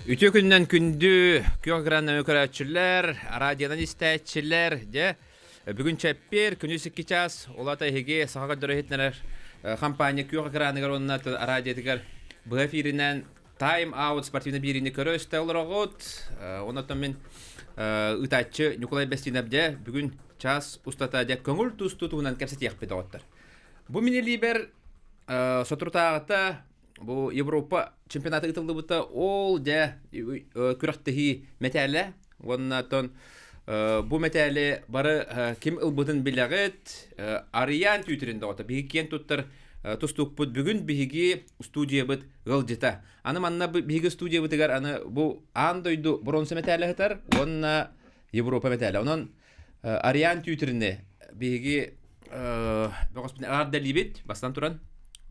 Үтүө күнүнэн күндү күөх экранынан көрөөччүлэр, радионан истээччилэр, дьэ, бүгүн чэппиэр, күнүс 2 час, ол аата эһиги саха көрдөрө иһитиннэрэр компания күөх экраныгар уонна радиотыгар быһа эфиринэн Time Out спортивный биэриини көрө-истэ олороҕут. Онон мин ыытааччы Ньукулай Бэстиинэп дьэ бүгүн час устата дьэ көҥүл тустуу туһунан кэпсэтиэхпит доҕоттор. Бу мин илиибэр соторутааҕыта бу Европа чемпионата ыытыллыбыта ол дьэ күрэхтэһии мэтээлэ уонна оттон бу мэтээли бары ким ылбытын билэҕит Арыйаан Түүтүрүн доҕото биһиги киэн туттар тустукпут бүгүн биһиги студиябыт ыалдьыта. Аны манна биһиги студиябытыгар аны бу аан дойду бронза мэтээлэ сытар уонна Европа мэтээлэ. Онон Ариан Түүтүрүнү биһиги бөҕөспүн эҕэрдэлиибит бастан туран.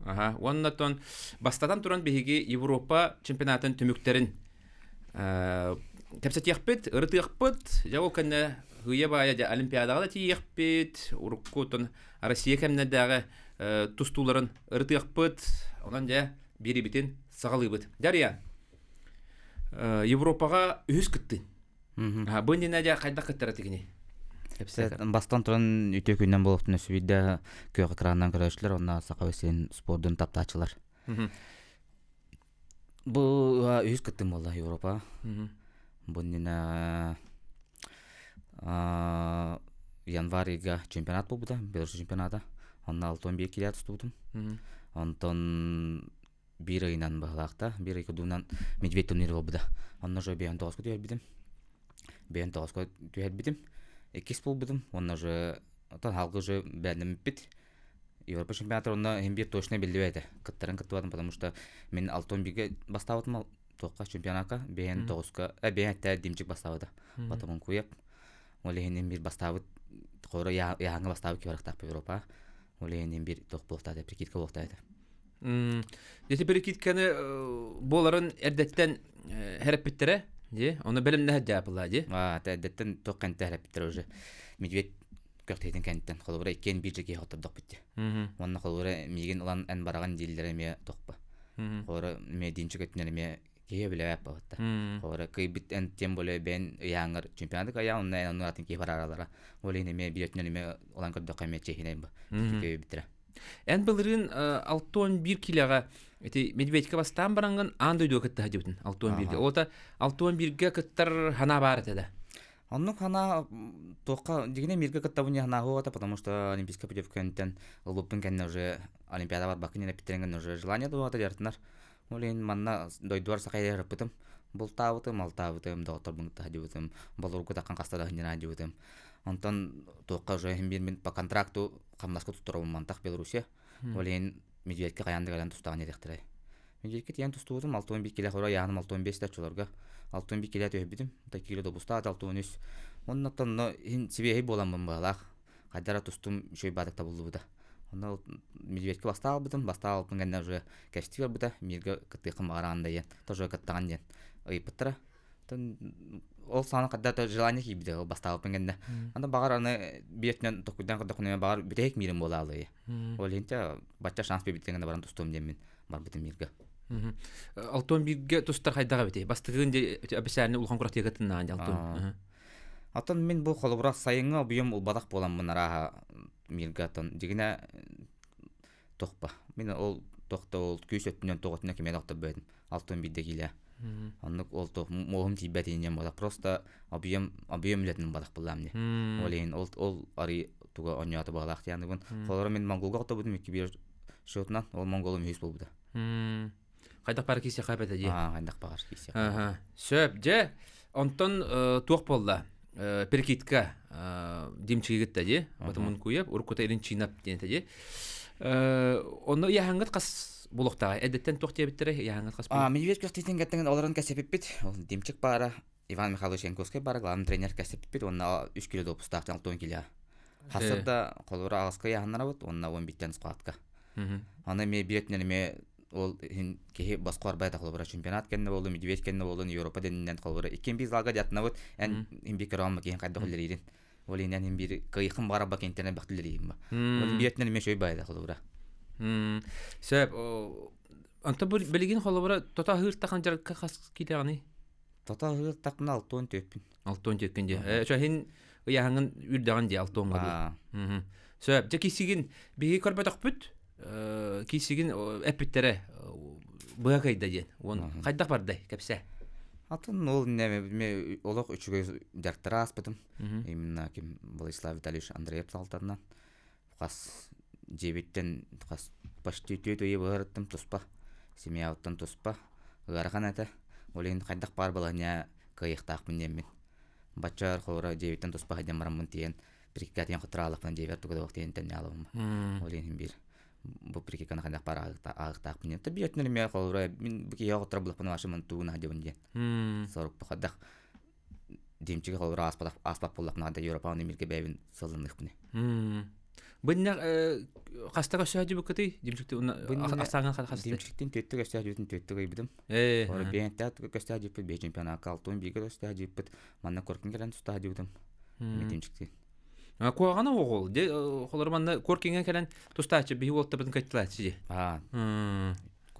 Аха. Уонна оттон бастатан туран биһиги Европа чемпионатын түмүктэрин кэпсэтиэхпит, ырытыахпыт. Дьэ ол кэннэ һыйа баайа дьэ Олимпиадаҕа да тиийиэхпит. Урукку оттон Россия кэмнэрдээҕи тустууларын ырытыахпыт. Онон дьэ биэрибитин саҕалыыбыт. Дарья, Европаҕа үһүс кыттыы. Бу иннинэ дьэ хайдах кыттара тигини? Бастан туран үтүө күннэн буолуохтун өссө биирдэ күөх экранынан көрөөччүлэр уонна Саха сирин спордун таптааччылар. Бу үһүс кыттыым буолла Европа. Бу иннинэ январь ыйга чемпионат буолбута, Беларусь чемпионата. Онно 61 килэ тустубутум. Онтон биир ыйынан быһалаахта, биир ый курдугунан Медведь турнир буолбута. Онно уже бэйэм тоҕуска түһэрбитим. Бэйэм тоҕуска түһэрбитим. Иккис буолбутум. Онно уже оттон халгы уже бэлэммиппит. Европа чемпионата онно иһин биир точно биллибэт этэ. Кыттарын кыттыбатым, потому что мин алтон бииргэ бастаабытым туохха чемпионакка бэйэн тоҕуска бэйэн этэ Димчик бастаабыта. Потом Куеп. Ол иһин биир бастаабыт хоро яһаҥҥа бастаабыт киһи Европа. Ол иһин биир туох буолуохтаах прикидка буолуохтаах этэ. Ити прикидканы буоларын эрдэттэн хэрэппиттэрэ дии. Ону бэлэмнэһэр дьаапылаа дии. Аа, эрдэттэн туох кэнтэ хэрэппиттэрэ уже. Медведь көхтөһүтүн кэнниттэн холобура иккиэн биир дьэ киһи хоттордохпут дии. Уонна холобура миигин ылан эн бараҕын дииллэрэ эмиэ тохпо. Холобура эмиэ Динчик өттүнэн эмиэ киһи билэбэт буолта. Холобура кыйбыт эн тем более бэйэн ыйааҥҥар чемпионаты кыайаа онно эн онну атын киһи барааралара. Ол иһин эмиэ биир өттүнэн эмиэ ылан көрдөххө эмиэ чиэһинэй бу. Кыйбыттара. Эн былырыын 61 килэҕэ ити Медведька бастаан бараҥҥын аан дойдуга кытта сылдьыбытын 61-гэ. Ота 61-гэ кыттар ханаа баар этэ да. Оннук ханаа туохха дьигинэ миргэ кыттабын диэн санаа суох этэ, потому что олимпийскай путевкантан ылбыппын кэннэ уже олимпиада барбаккын диэн эппиттэрин кэннэ уже желание дуоҕата дьарытынар. Ол иһин манна дойдубар саха ыһыппытым. Бултаабытым, алтаабытым, доҕотторбун кытта сылдьыбытым, болургу таххан хаста да сынньана сылдьыбытым. Онтон туохха уже иһин биир мин по контракту хамнаска туттарабын мантах Белоруссия. Ол иһин Медведьке хайаан да кэлэн тустаҕын диэтэхтэрэ. Медведьке тиийэн тустубутум, 61 килэ хоро ыйааһыным 65 да оччолорго. 61 килэ түһэрбитим, кило добустаат 63. Онно онно иһин сибиэһэй буоламмын быһалаах. Хайдара тустум үчүгэй баатык табыллыбыта. Онно Медведьке бастаан албытым, бастаан албытым кэннэ уже кэстии барбыта, миргэ кыттыаххын баҕараҕын да диэн, тоже кыттаҕын диэн ыйыппыттара. Ол саҕана хайда да желание киирбитэ ол бастаабыппын кэннэ. Аны баҕар аны биир өттүнэн толкуйдаан көрдөххүнэ баҕар бүтэһик миирим буолаалыы. Ол иһин бачча шанс биэрбиттэн гына баран тустуом диэммин барбытым миргэ. Алтон бииргэ тустар хайдах эбитий? Бастыгын обещание улахан куратыга кытыннаан Алтон. Оттон мин бу холобура сайыҥҥы объем ылбатах буоламмын арааһа миргэ оттон дьигинэ тохпа. Мин ол тохто ол күүс өттүнэн тоҕо өттүнэн кимиэ тохторбөтүм. Алтон биирдэ киилэ. Оннук ол туох муоһум тиийбэт инньэ буолар. Просто объем объем үлэтин батах буллаам дии. Ол иһин ол ол арый туга онньоото баҕалаах диэн Холоро мин Монголга хоттобутум икки биир счетунан ол Монголум үһүс буолбута. Хайдах баар киисиэхэ эбэтэ дии. Аа, хайдах баҕар киисиэхэ. Сөп, дьэ, онтон туох буолла? Перекидка Димчигитта дии, Батымун Куев, уруккута Илин Чинап диэн этэ дии. Онно ыйааһыҥҥыт хас булуохтааҕай? Эрдэттэн туох диэбиттэрэ ыйааһыҥҥыт хас А, Медведь көхтиитин кэттэн олорон кэсэпиппит. Ол Димчик баара, Иван Михайлович Янковскай баара, главный тренер кэсэпиппит уонна үс кило допустаах алтон кило. Хасырда холобура аҕыска ыйааһыннарабыт уонна уон биттэн складка. Аны эмиэ биир өттүнэн эмиэ ол иһин киһи босхо барбайта холобура чемпионат кэннэ буоллун, Медведь кэннэ буоллун, Европа дэнинэн холобура иккин биир залга дьатынабыт, эн иһин биир көрөҕүн киһин хайдах үлэлиирин. Ол иһин эн иһин биир кыайыххын баҕарарба киниттэн элбэх үлэлиирин ба. Ол биир өттүнэн эмиэ үчүгэй баайда холобура. Сөп. Онто билигин холобура тото аһыыр тахан дьарыкка хас киилэҕиний? Тото ыһыктахпына алтуон түөппүн. Алтуон түөккүн дии. Чоһин ыйааһыҥын үрдэҕин дии алтуоҥҥа дуу. Сөп. Дьэ киисигин биһиги көрбөтөхпүт. Киисигин эппиттэрэ быһа кыйда диэн. Уон хайдах бардай кэпсээ. Атын ол не олох үчүгэй дьарыктара ааспытым. Именно ким Владислав Витальевич Андреев салтарынан хас дьиэбиттэн хас почти түөрт ыйы быһарыттым туспа семьябыттан туспа ыарахан этэ ол иһин хайдах баар балаһыанньа кыайыахтаахпын диэммин бачча холобура дьиэбиттэн туспа сылдьан бараммын тиийэн прикикатыйан хотураалахпын дьиэбэр тугу да суох тиийэн тэнньаалабым ол иһин биир бу прикиканы хайдах баар ааҕыахтаахпын диэн биир өттүнэн эмиэ холобура мин бу киһиэхэ хотторо булахпын вообще мин тугу наадьабын диэн сорукпу хайдах Димчиги холобура ааспатах ааспат буоллахпына да Европаҕа миргэ бэйэбин сылланыахпын. Бынньа хаста көссөөдүбүккүтүй? Димчикти астааҥын хаста? Димчиктин түөттүк көссөөдүбүтүн түөттүк ыйбытым. Ора бэйэнтээх көссөөдүбүт бэйэ чемпионакка алтуун бииргэ көссөөдүбүт. Манна коркин кэлэн тустаадыбытым. Димчикти. Куһаҕана оҕол. Де холор манна коркиҥҥа кэлэн тустааччы биһи уолтабытын кыттылааччы дии.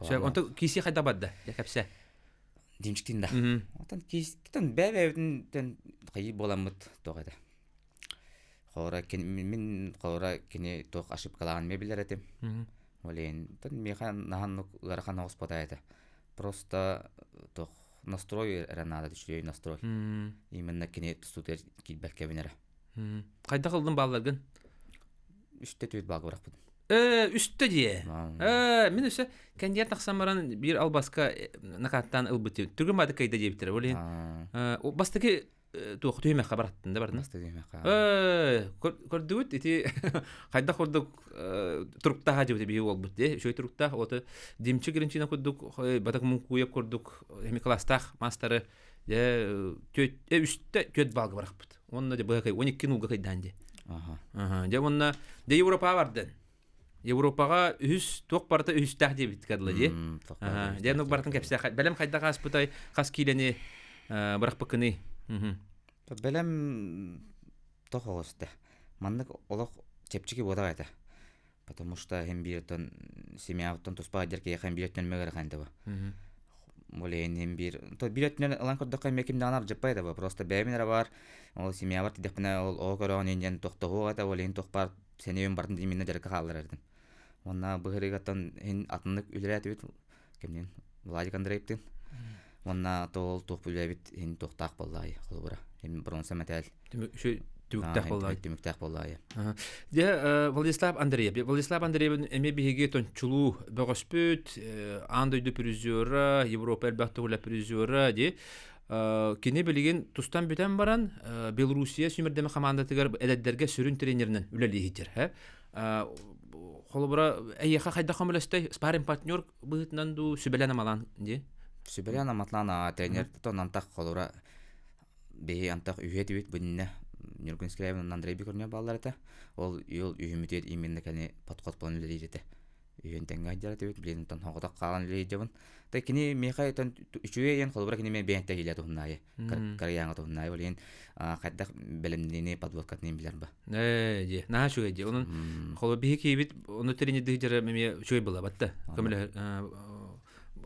Онто киси хайда барда? Кэпсэ. Димчиктин да. Отон киискитен бэйэ-бэйэбитин хайыы буоламмыт туох этэ. Холобура мин холобура кини туох ошибкалааҕын эмиэ билэр этим. Ол иһин миэхэ наһаа ыарахан оҕус буолбатах этэ. Просто туох настрой эрэ наада үчүгэй настрой. Именно кини тустуутугар киирбэккэбин эрэ. Хайдах ылдын баалларгын? Үстэ түөрт баалга бырахпытым. Үстэ дии. Мин өссө кэндиэр тахсан баран биир албаска накааттаан ылбыт түргэн баады кыйда диэбиттэрэ. Ол иһин бастакы туох түһүмэххэ бараттын да бардын. Бастакы Көрдүгүт ити хайдах курдук туруктаах дьыбыты биһи буолбут дии. Үчүгэй туруктаах оты Димчик Гринчина курдук Батак Мункуев курдук эми класстаах маастары дьэ үстэ түөрт балга барахпыт. Уонна дьэ быһа 12 нуулга кыйдаан дии. Дьэ уонна дьэ Европаҕа бардын. Европаҕа үһүс туох барыта үһүстээх диэбит кадла дии. Дьэ оннук барытын кэпсээх. Бэлэм хайдах ааспытай хас киилэни бырахпыккыный? Бэлэм тох оҕуста. Маннык олох чэпчэки буолар этэ. Потому что хем бииртэн семьябыттан туспа сылдьар киһиэхэ биир өттүнэн мөҕөр да Ол иһин иһин биир то биир өттүнэн ылан көрдөххө эмиэ ким даҕаны ардьыппай да просто бэйэбин эрэ баар ол семьябар тиийдэхпинэ ол оҕо көрөҕүн иһин диэн тохтоһуох этэ ол иһин туох баар сэниэбин барытын именно дьарыкка хаалларар этим. Уонна быһырыгаттан иһин атыннык үлэлээтибит кимниин Владик Андреевтыын. Уонна то ол туох үлэбит иһин туохтаах буоллаҕай холобура бронза мэтээл түмүктээх буоллаҕай түмүктээх буоллаҕай Дьэ, Владислав Андреев. Владислав Андреев эмиэ биһиги тончулуу бөҕөспүт, аан дойду призера, Европа элбэх төгүлэ призера ди. Кини билигин тустан бүтэн баран Белоруссия сүүмэрдэмэ хамаандатыгар эдэрдэргэ сүрүн тренеринэн үлэлии сылдьар. Холобура, эйиэхэ хайдах көмөлөстөй? Спарринг партнер быһыытынан дуу, сүбэлээн амалаан дии? Сүбэлээн аматлаан тренер антах холобура биһи антах үһүө этибит бу иннинэ Ньургун Скрябин Андрей Бекурнев бааллар этэ. Ол үөл үһүмүтүгэр именно кини подход буолан үлэлиир этэ. Үһүөн тэҥҥэ сылдьар этибит, билигин онтон соҕотох хаалан үлэлиир дьабын. Та кини миэхэ тон үчүгэй диэн холобура кини миэхэ бэйэтэ киилэ туһуннаайы, карьяҥа туһуннаайы. Ол иһин хайдах бэлэмнэниини подводкатын билэр ба. Ээ, дии, наһаа үчүгэй дии. Онон холобур биһи киһибит ону тренердии дьара эмиэ үчүгэй буолла батта. Көмөлөһөр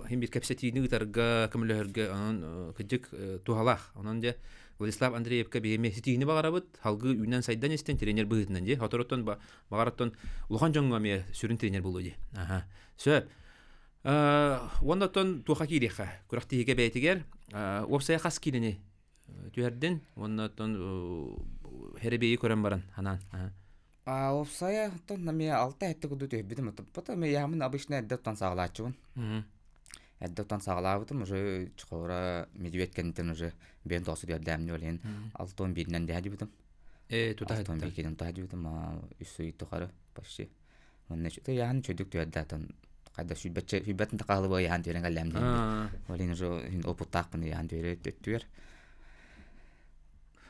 Иһин биир кэпсэтиини ыытарга, көмөлөһөргө онон кырдьык туһалаах. Онон дьэ Владислав Андреевка биһиги ситиһиини баҕарабыт, салгыы үүнэн-сайдан истэн тренер быһыытынан дии. Соторуттан баҕараттан улахан дьоҥҥо эмиэ сүрүн тренер буолуо дии. Аха. Сөп. Уонна оттон туохха киириэххэ? Күрэхтэһиигэ бэйэтигэр уопсайа хас киилэни түһэрдин уонна оттон хэрэбиэйи көрөн баран ханаан. А уопсайа оттон эмиэ алта сэттэ курдук түһэрбитим. Потом яамын обычно эрдэ оттон саҕалааччыбын. Эрдэ оттон саҕалаабытым уже чохора медведь кэнниттэн уже бэйэм тоҕус үөрдээмни ол иһин 61-инэн дэһэ Ээ тута 61-инэн тута дьибитим үс ый тухары почти. Онно яһан чөдүк түһэрдэ атын хайда сүүрбэччэ сүүрбэтин такаалыбы яһан түөрэн кэллэм диэн. Ол иһин уже опыттаахпын яһан түөрэ түөр.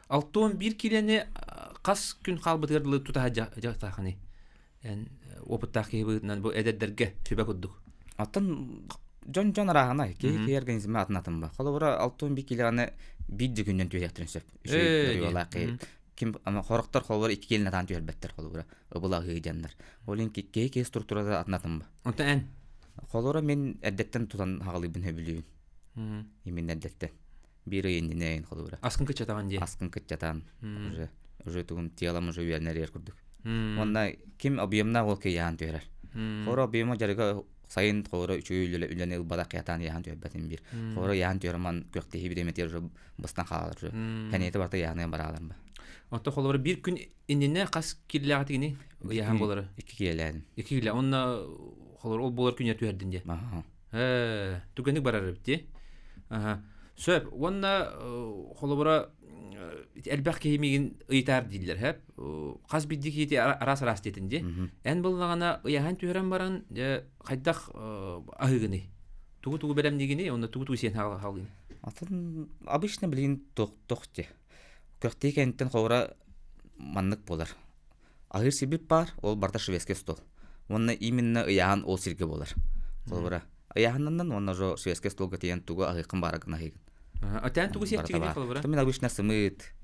61 киилэни хас күн хаалбытыгар дылы тутаһа дьахтаахыный? Эн опыттаах киһи быһыытынан бу эдэрдэргэ сүбэ курдук. Оттон дьон-дьон арааһынай. Киһи киһи организма атын атын ба. Холобура 61 киилэҕини биир да күнүнэн түһүөхтэрин сөп. Үчүгэй киһи ким хорохтор холобура икки киилэни атаан түһэрбэттэр холобура ыбыла аһыы дьаннар. Ол иһин киһи киһи структурата атын атын ба. Онтон эн? Холобура мин эрдэттэн тутан хаҕалыйбын сөбүлүүбүн. Именно эрдэттэн. Биир ый иннинэ эйин холобура. Аскын кыччатаҕын дии. Аскын кыччатан уже уже тугум телом уже үөрэнэр курдук. Уонна ким объемнаах ол кыйаан түһэрэр. Хоро объема дьарыга сайын хоро үчүгэй үлэни ылбатах кыятаан яһан түһэрбэтин биир. Хоро яһан түһэрман күөхтиһи бириэмэтигэр уже быстан хаалар уже. Хэниэтэ барта яһаныан бараалар ба. Онто холобура биир күн иннинэ хас киилэҕэ тигини ыйаһан буолары? Икки киилээн. Икки киилэ. Онно холобура ол буолар күнүгэр түһэрдин диэ. Ээ, түгэнник барар эбит дии. Аха. Сөп. Уонна холобура элбэх киһи миигин ыйытаар дииллэр, һэп. Хас биирдии киһи араас-араас диэтин дии. Эн буллаҕына ыйаһан түһэрэн баран, дьэ, хайдах аһыыгыный? Тугу-тугу бэлэмниигиний, уонна тугу-тугу сиэн хаалыгыный? Атын обычно билигин туох дии. Көхтии кэнниттэн холобура маннык буолар. Аһыыр сирбит баар, ол барыта шведский стол. Уонна именно ыйааһын ол сиргэ буолар. Холобура, ыйааһыннанан уонна уже шведский столга тиийэн тугу аһыаххын баара гына аһыыгын. Атаан тугу сиэхтигиний холобура? Мин обычно сымыыт,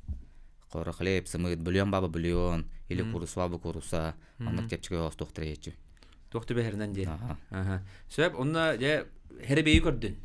хоро хлеб, сымыыт, бульон баба бульон, или куруса баба куруса, оннук чэпчэки оҕостуохтара иһиччи. Туох түбэһэринэн диэн. Сөп, онно дьэ хэрбэйи көрдүн.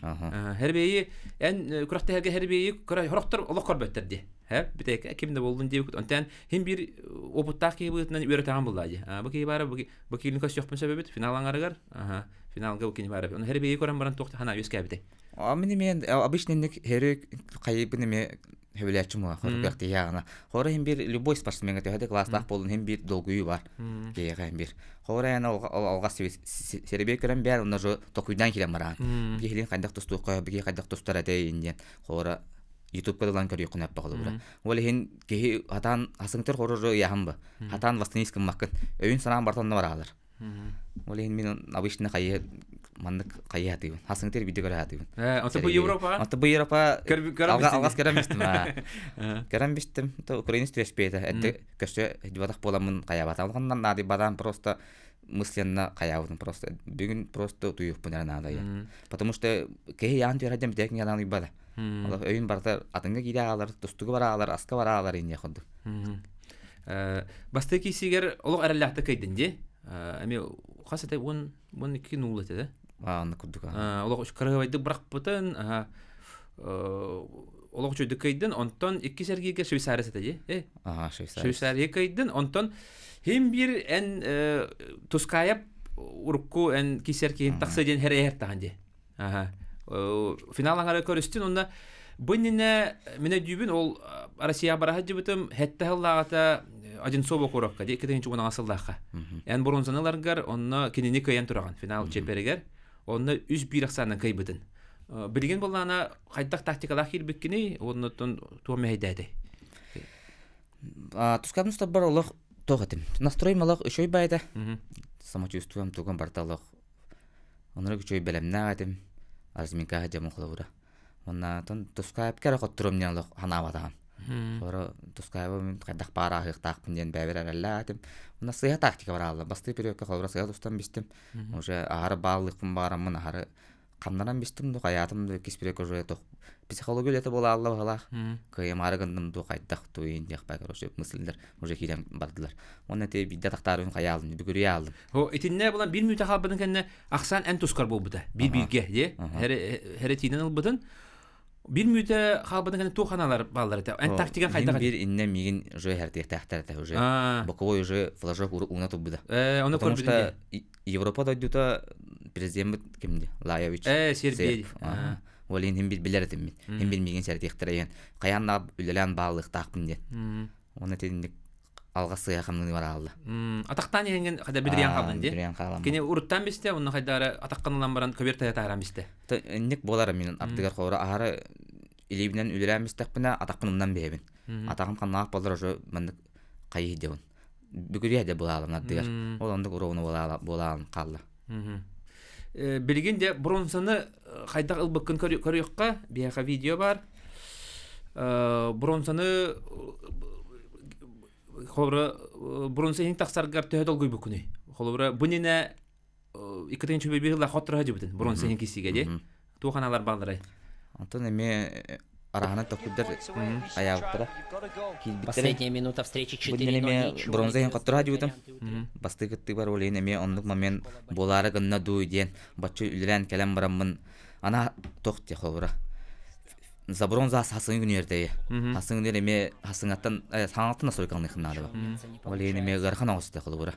Хэрбэйи эн күрэхтэһэргэ хэрбэйи хорохтор олох көрбөттөр дии. Һэ, бүтэйкэ ким да буоллун диэбит. Онтон хин биир опыттаах киһи быһыытынан үөрэтээҕин буллаа дии. Бу киһи баара бу киһини көрсүөхпүн сөп эбит финал аҥарыгар. Аха, финалга бу кини баара. Ону хэрбэйи көрөн баран туох хана үөскээбитэй. А мин эмиэ обычно инник хэрэг хайыбын эмиэ хөбүлээччим була хоргах тиһэҕина хора хин бир любой спортсменга төһө да класстаах буолун хин бир долгуйуу бар киһиэхэ хин бир хора яна алҕас серебе көрөн бээр онно же токуйдаан киирэн бараан киһилин хайдах тустуохха биги хайдах тустар этэй диэн хора ютубка ылан көрүөххүн эппэ холобура ол иһин киһи хатаан хасыҥтыр хорору ыйаһан ба хатаан восстановить гыммаккын өйүн санаан барта онно бараалар Ол иһин мин обычно хайы маннык хайы хатыыбын. Хасыҥтыр видео көрө хатыыбын. Онто бу Европа? Онто бу Европа алгас көрөн бистим. Көрөн бистим. То украинец түөспүөтэ. Этте көрсө дибатах буоламмын хаябатам. Ханнан наадыйбатам просто мысленно хаябытым просто бүгүн просто утуйуохпун эрэ наада. Потому что киһи яан түөрэ дем битээк ньадан уйбада. Олох өйүн барыта атыҥҥа киирэ аалар, тустуга бара аалар, аска бара аалар инне курдук. Бастакы киисигэр олох эрэллээхтик кыйдын дии. Эми хас этэ уон уон икки нуул этэ да? Аанна курдук. Олох кырыһыбайдык бырахпытын, олох үчүгдүк кыйдын, онтон икки сэргииргэ Швейцария этэ дии. Э? Ага, Швейцария. Швейцария кыйдын, онтон хим бир эн Тускаев урукку эн кисер киһин тахса диэн хэр тахан дии. Аха. Финал аҥара көрүстүн, онно бу иннинэ мин өйдүүбүн ол Россия бара сылдьыбытым сэттэ сыллааҕыта Одинцово куоракка дии 2010 сыллаахха. Эн бронзаны ыларгар онно кинини кыайан тураҕын финал чемперигэр. Онно үс биир ахсаанынан кыайбытын. Билигин буоллаҕына хайдах тактикалаах киирбиккиний уоннаттан туох мэһэйдээтэй? Тускабын устарбар олох туох этим. Настрой олох үчүгэй баайда. Самочувствием тугум барыта олох Оннук үчүгэй бэлэмнээх этим. Разминкаҕа дьэ холобура. Уонна Тускаевка эрэ хотторум диэн олох санаабатаҕым. Хоро Тускаевы мин хайдах баар ааһыахтаахпын диэн бэйэбэр эрэллээх этим. Уонна сыыһа тактика бараалла. Бастыы периодка холобура сыыһа тустан бистим. Уже аһары бааллыахпын баҕараммын аһары хамнанан бистим ду хайаатым ду иккис периодка уже тох психология үлэтэ буолаалла быһалаах. Кыайымаары гынным ду хайдах туйун диэхпэ короче мысльлэр уже киирэн бардылар. Уонна ти биирдэ тахтаарыбын хайаалым бүгүрүйэ аалым. Хо итиннэ була биир мүнүүтэ хаалбытын кэннэ ахсаан эн тускар буолбута. Биир бииргэ дии. Хере тиинэн ылбытын. Биир мүнүүтэ хаалбытын кэннэ туох ханаалар бааллар этэ. Эн тактикан хайдах биир иннэ миигин уже хертиэхтээхтэр этэ уже. Боковой уже флажок ууна турбута. Э, ону Потому что Европа дойдута президеммит кимди? Лаевич. Э, Сербия. Ол иһин хим билэр этим мин. Хим бил миигин сэрэтиэхтэрэ иһин. Хайаан да үлэлээн бааллыахтаахпын диэн. Уонна итинник алҕас сыыһа хамныы бараалла. Атахтаан иһэҥҥин хайда бүдүрүйэн хааллын дии. Бүдүрүйэн хаалан. Кини уруттаан бистэ, онно хайдары атаххын ылан баран көбүөр тайа тааран бистэ. Инник буолар мин ардыгар хоро аһары илиибинэн үлэлээн бистэхпинэ атахпын умнан биһэбин. Атаҕым ханнаах буолар уже маннык хайыы диэбин. Бүгүрүйэ де буолаалым ардыгар. Ол оннук уровну буолаалым хаалла. Билигин де бронзаны хайдах ылбыккын көрүөххэ, биһиэхэ видео бар. Бронзаны холобура бронза иһин тахсаргар төһө долгуйбуккунуй? Холобура бу иннинэ иккитин чүбэ бир хотторо дьыбытын бронза иһин киссигэ дии. Туох аналар баалларай? Онтон эмиэ араһынан токкуйдар айаабыттара. Киирбиттэрэ. Последняя минута встречи Бу 4-0 эмиэ ничего бронза не иһин хотторо дьыбытым. варианты Бастыы кыттыыбар ол иһин эмиэ оннук момент буолаары гынна дуу диэн бачча үлэлээн кэлэн бараммын ана тох диэ холобура. За бронза хасыҥы күнүгэр тэйэ. Хасыҥы күнүгэр эмиэ хасыҥаттан хаҥаттан настройкаланыахын наада. Ол иһин эмиэ ыарахан оҥостута холобура.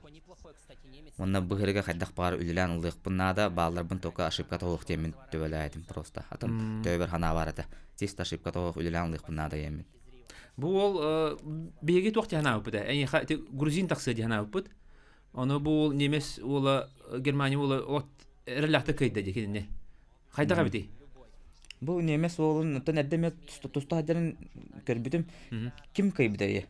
Уонна быһырыга хайдах баар үлэлээн ылыахпын наада, баалларбын только ошибка тоһуох диэммин төбөлөөтүм просто. Атын төбөбөр санаа баар этэ. Чисто ошибка тоһуох үлэлээн ылыахпын наада диэммин. Бу уол биһиги туох диэн аабыппыт ээ? Эйиэхэ ити грузин тахсыа диэн аабыппыт. Ону бу уол немец уола Германия уола от эрэллээхтик кыайда дии кинини. Хайдах эбитий? Бу немец уолун оттон эрдэ эмиэ туста сылдьарын көрбүтүм. Ким кыайбыта ийэ?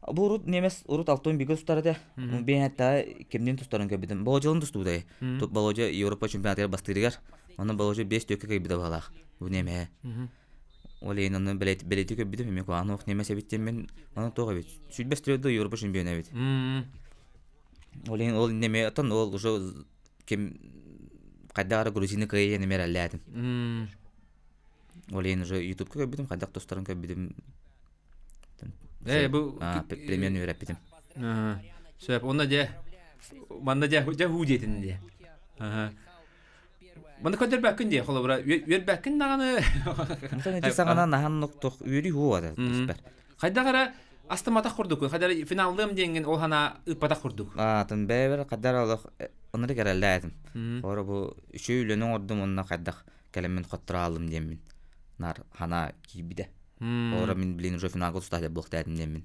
Бу урут немец урут алтын бигэ тустар этэ. Биһэтта кимнин тустарын көрбүтүм. Болодьалын тустубута ийэ. Болодьа Европа чемпионатыгар бастыырыгар. Онон Болодьа 5 төккө кыайбыта баһалаах. Бу немеһэ. Ол иһин онно бэлиэтии көрбүтүм эмиэ куһаҕан уох немец эбит диэммин онон туох эбит. Сүүрбэс да Европа чемпиона эбит. Ол иһин ол неме оттон ол уже ким хайдах эрэ грузины кыайан эмиэ эрэллээтим. Ол иһин уже ютубка көрбүтүм, хайдах тустарын көрбүтүм. Э, бу Племен үөрэппитим. Сөп, онно дьэ манна дьэ дьэ хуу диэтин дии. Манна көрдөрбөккүн дии, холобура, үөрбэккин даҕаны. Онтон ити саҕана наһан нуктух үөрүү хуу ата түспэр. Хайдах эрэ астыматах курдук, хайдах эрэ финаллыам диэҥҥин ол санаа ыыппатах курдук. Аатын бэйэбэр хайдах эрэ олох оннук эрэллээтим. Хоро бу үчүгэй үлэни оҥордум уонна хайдах кэлэммин хоттороаллым диэммин. Нар хана киирбитэ. Ора мин блин уже финалга тустаах буолуохтаатым диэммин.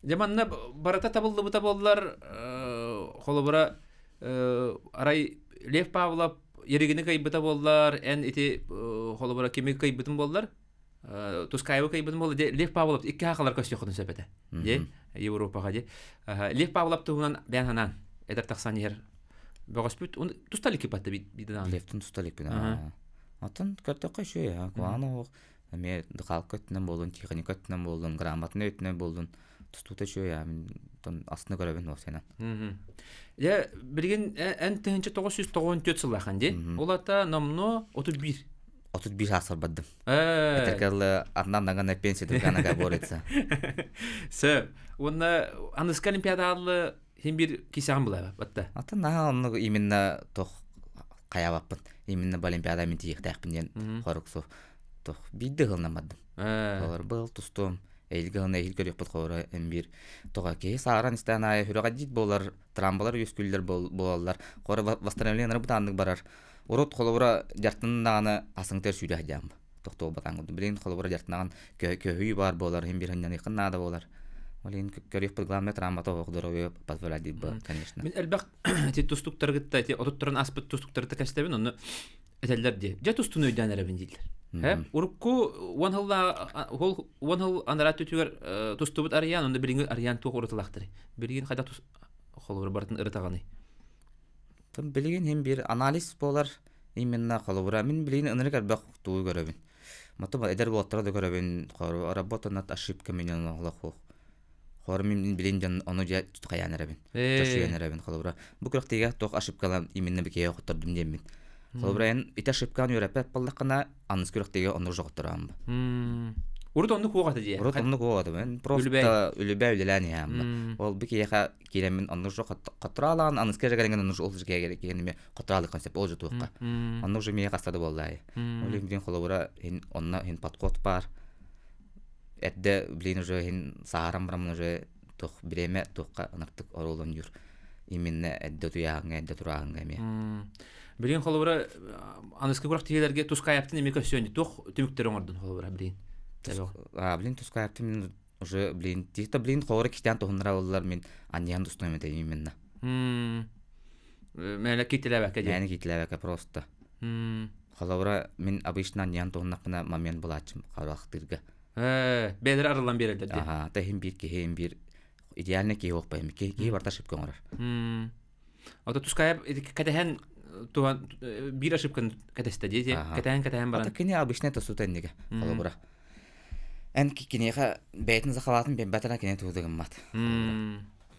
Дьэ манна барыта табыллыбыта буоллар, холобура, арай Лев Павлов Еригини кыайбыта буоллар, эн ити холобура кими кыайбытын буоллар, Тускаевы кыайбытын буолла, де Лев Павлов икки хахалар көстүөххүтүн сөп этэ. Де Европаҕа де. Лев Павлов туһунан бэйэн санаан эдэр тахсан иһэр бөҕөспүт туста илик батта биирдэ Левтин туста иликпин. Оттон көрдөххө үчүгэй, куһаҕан оһох эмиэ дыхалка өттүнэн буоллун, техника өттүнэн буоллун, грамотный өттүнэн буоллун тустуута үчүгэй мин астына көрөбүн уопсайынан. Дьэ, билигин эн 1994 сыллаахын дии. Ол ата номнуо 31. 31 сааспар бардым. Этэргэ арнан нагана пенсия дырганака борется. Сөп. Уонна аныска олимпиадаалы хин бир кисэҕин булаба батта. Атын наһаа оннук именно тох хайабаппын. Именно бу олимпиада мин тиийиэхтээхпин диэн хорук суох. Тох биирдэ ыһылынан бардым. Олор быыл тустуом. Эһиилги ыһылына эһиил көрүөхпүт хоро эн биир тоҕо киһи сааран истээн аайы сүрэҕэлдьиит буолар, трамбалар үөскүүллэр буолаллар. Хоро восстановление бытааннык барар. Урут холобура дьартыннаҕына асыҥтыр сүүрэ сылдьаам. Тохтуолбатаан курдук. Билигин холобура дьартынаҕын көһүү баар буолар, иһин биир ханньаныаххын наада буолар. Ол иһин көрүөхпүт главное травмата оһох здоровье позволяет бы, конечно. Мин элбэх ити тустуктаргытта ити отуттарын аспыт тустуктаргытта кэстэбин онно этэллэр дии. Дьэ тустууну өйдөөн эрэбин дииллэр. Э, урукку уон сылла уон сыл анараа түтүгэр тустубут Арыйаан, онно билиҥҥи Арыйаан туох уратылаахтарый? Билигин хайдах тус холобур барытын ырытаҕыный? Билигин иһин биир анализ буолар именно холобура мин билигин ынырык элбэх тугу көрөбүн. Матым эдэр уолаттары да көрөбүн работа над ошибками олох Хор мин билин дьон ону дьэ хайаан эрэбин. Чочуйан эрэбин холобура. Бу күрэхтиигэ туох ошибкалан именно бикиэ хоттордум диэммин. Холобура эн ити ошибканы үөрэппэт буоллаххына аныс күрэхтиигэ оннук же хоттороом. Урут оннук уоҕата дии. Урут оннук уоҕата. Мен просто үлүбэ үлэлээн иһэм. Ол бу киһиэхэ киирэммин оннук же хоттороолаан аныска же кэлэн оннук ол же киһини хоттороолык концепт ол же туохха. Оннук же миэхэ хаста да буоллаайы. Ол иһин холобура онно иһин подход баар. Эрдэ блин уже иһин сааһыран бараммын уже туох бириэмэ туохха ыныртык оруолун именно эрдэ утуйааһыҥҥа эрдэ турааһыҥҥа эмиэ. Билигин холобура аныскы күрэхтэһиилэргэ Тускаевтын эмиэ көрсүөн туох түмүктэри оҥордун холобура билигин? А блин Тускаевтын мин уже блин тихто блин холобура кистээн туһуннара боллар мин аньян тустуом этэ именно. Мээнэ киитилээбэккэ Мээнэ киитилээбэккэ просто. Холобура мин обычно аньян туһуннахпына момент булааччым хараахтыырга. Ээ, бэйэлэрэ арыллан биэрэллэр дии. Аха, та иһин биир киһи биир идеальный киһи уохпайым. Киһи, киһи барыта ошибка оҥорор. Ото Тускаев кэтэһэн туһан биир ошибканы кэтэстэ дии. Кэтэһэн кэтэһэн баран. Ата кини обычный тосута иннигэ холобура. Эн киниэхэ бэйэтин захалаатын биэрбэтэрэ кини тугу да гыммат.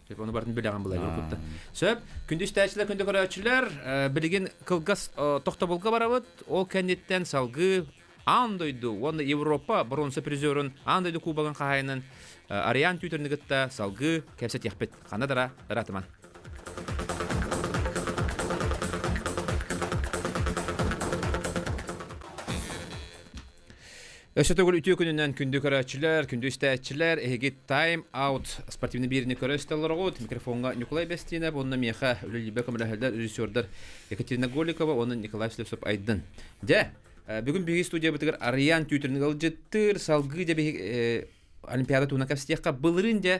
Сөп, ону барытын билэҕин былай курдукта. Сөп, күндү истээччилэр, күндү көрөөччүлэр, билигин кылгас тохтобулга барабыт. Ол кэнниттэн салгыы аан дойду уонна Европа боруонса призерун аан дойду кубогын хаһаайынын Ариан Тютерны кытта салгыы кэпсэтиэхпит. Ханна дара ыраатыман. Өссө төгүл үтүө күнүнэн күндү көрөөччүлэр, күндү истээччилэр, эһиги Time Out спортивный биэриини көрө истэллэроҕут. Микрофоҥҥа Ньукулай Бэстиинэп уонна миэхэ үлэлиирбэр көмөлөһөллөр режиссердар Екатерина Голикова уонна Николай Слепцов Айдын. Дьэ, бүгүн биһиги студиябытыгар Арыйаан Түүтүрүн ыалдьыттыыр, салгыы дьэ биһиги Олимпиада туһунан кэпсэтиэххэ. Былырыын дьэ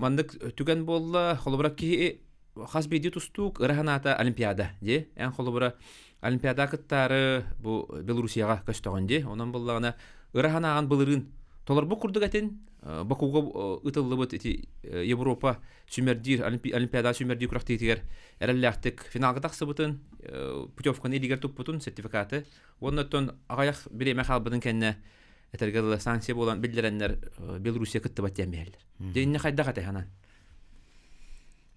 маннык түгэн буолла, холобура киһи хас биирдии тустуук ыра санаата Олимпиада дии. Эн холобура Олимпиада кыттаары бу Белоруссияҕа көстөҕүн дии. Онон буллаҕына ыра санааҕын былырыын толорбут курдук этин Бакуга ытыллыбыт ити Европа сүүмэрдиир Олимпиада сүүмэрдиир күрэхтиитигэр эрэллээхтик финалга тахсыбытын, путевканы илиигэр туппутун, сертификаты уонна оттон аҕыйах бириэмэ хаалбытын кэннэ этэргэ дылы санкция буолан биллэрэннэр Белоруссия кыттыбат диэн биһэллэр. Дьэ инньэ хайдах этэй ханан?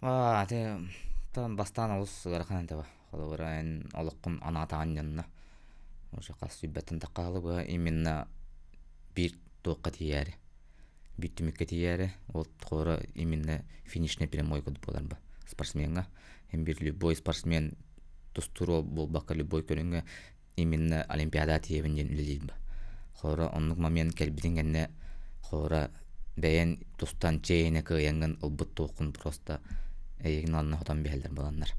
Аа, ити тон бастаан олус ыарахан этэ Холобура, эн олоххун анаатаҕын дьонно. Уже хас сүүрбэттэн таххаалы быһа именно биир туохха тиийээри, биир түмүккэ тиийээри, ол холобура именно финишный прямой курдук буолар ба спортсмеҥҥа. Эн биир любой спортсмен тустуур буолбакка любой көрүҥҥэ именно олимпиадаҕа тиийэбин диэн үлэлиир ба. Холобура, оннук момент кэлбитин кэннэ холобура бэйэн тустан чэйинэ кыайаҥҥын ылбыт туоххун просто эйигин онно хотон биһэллэр буоланнар.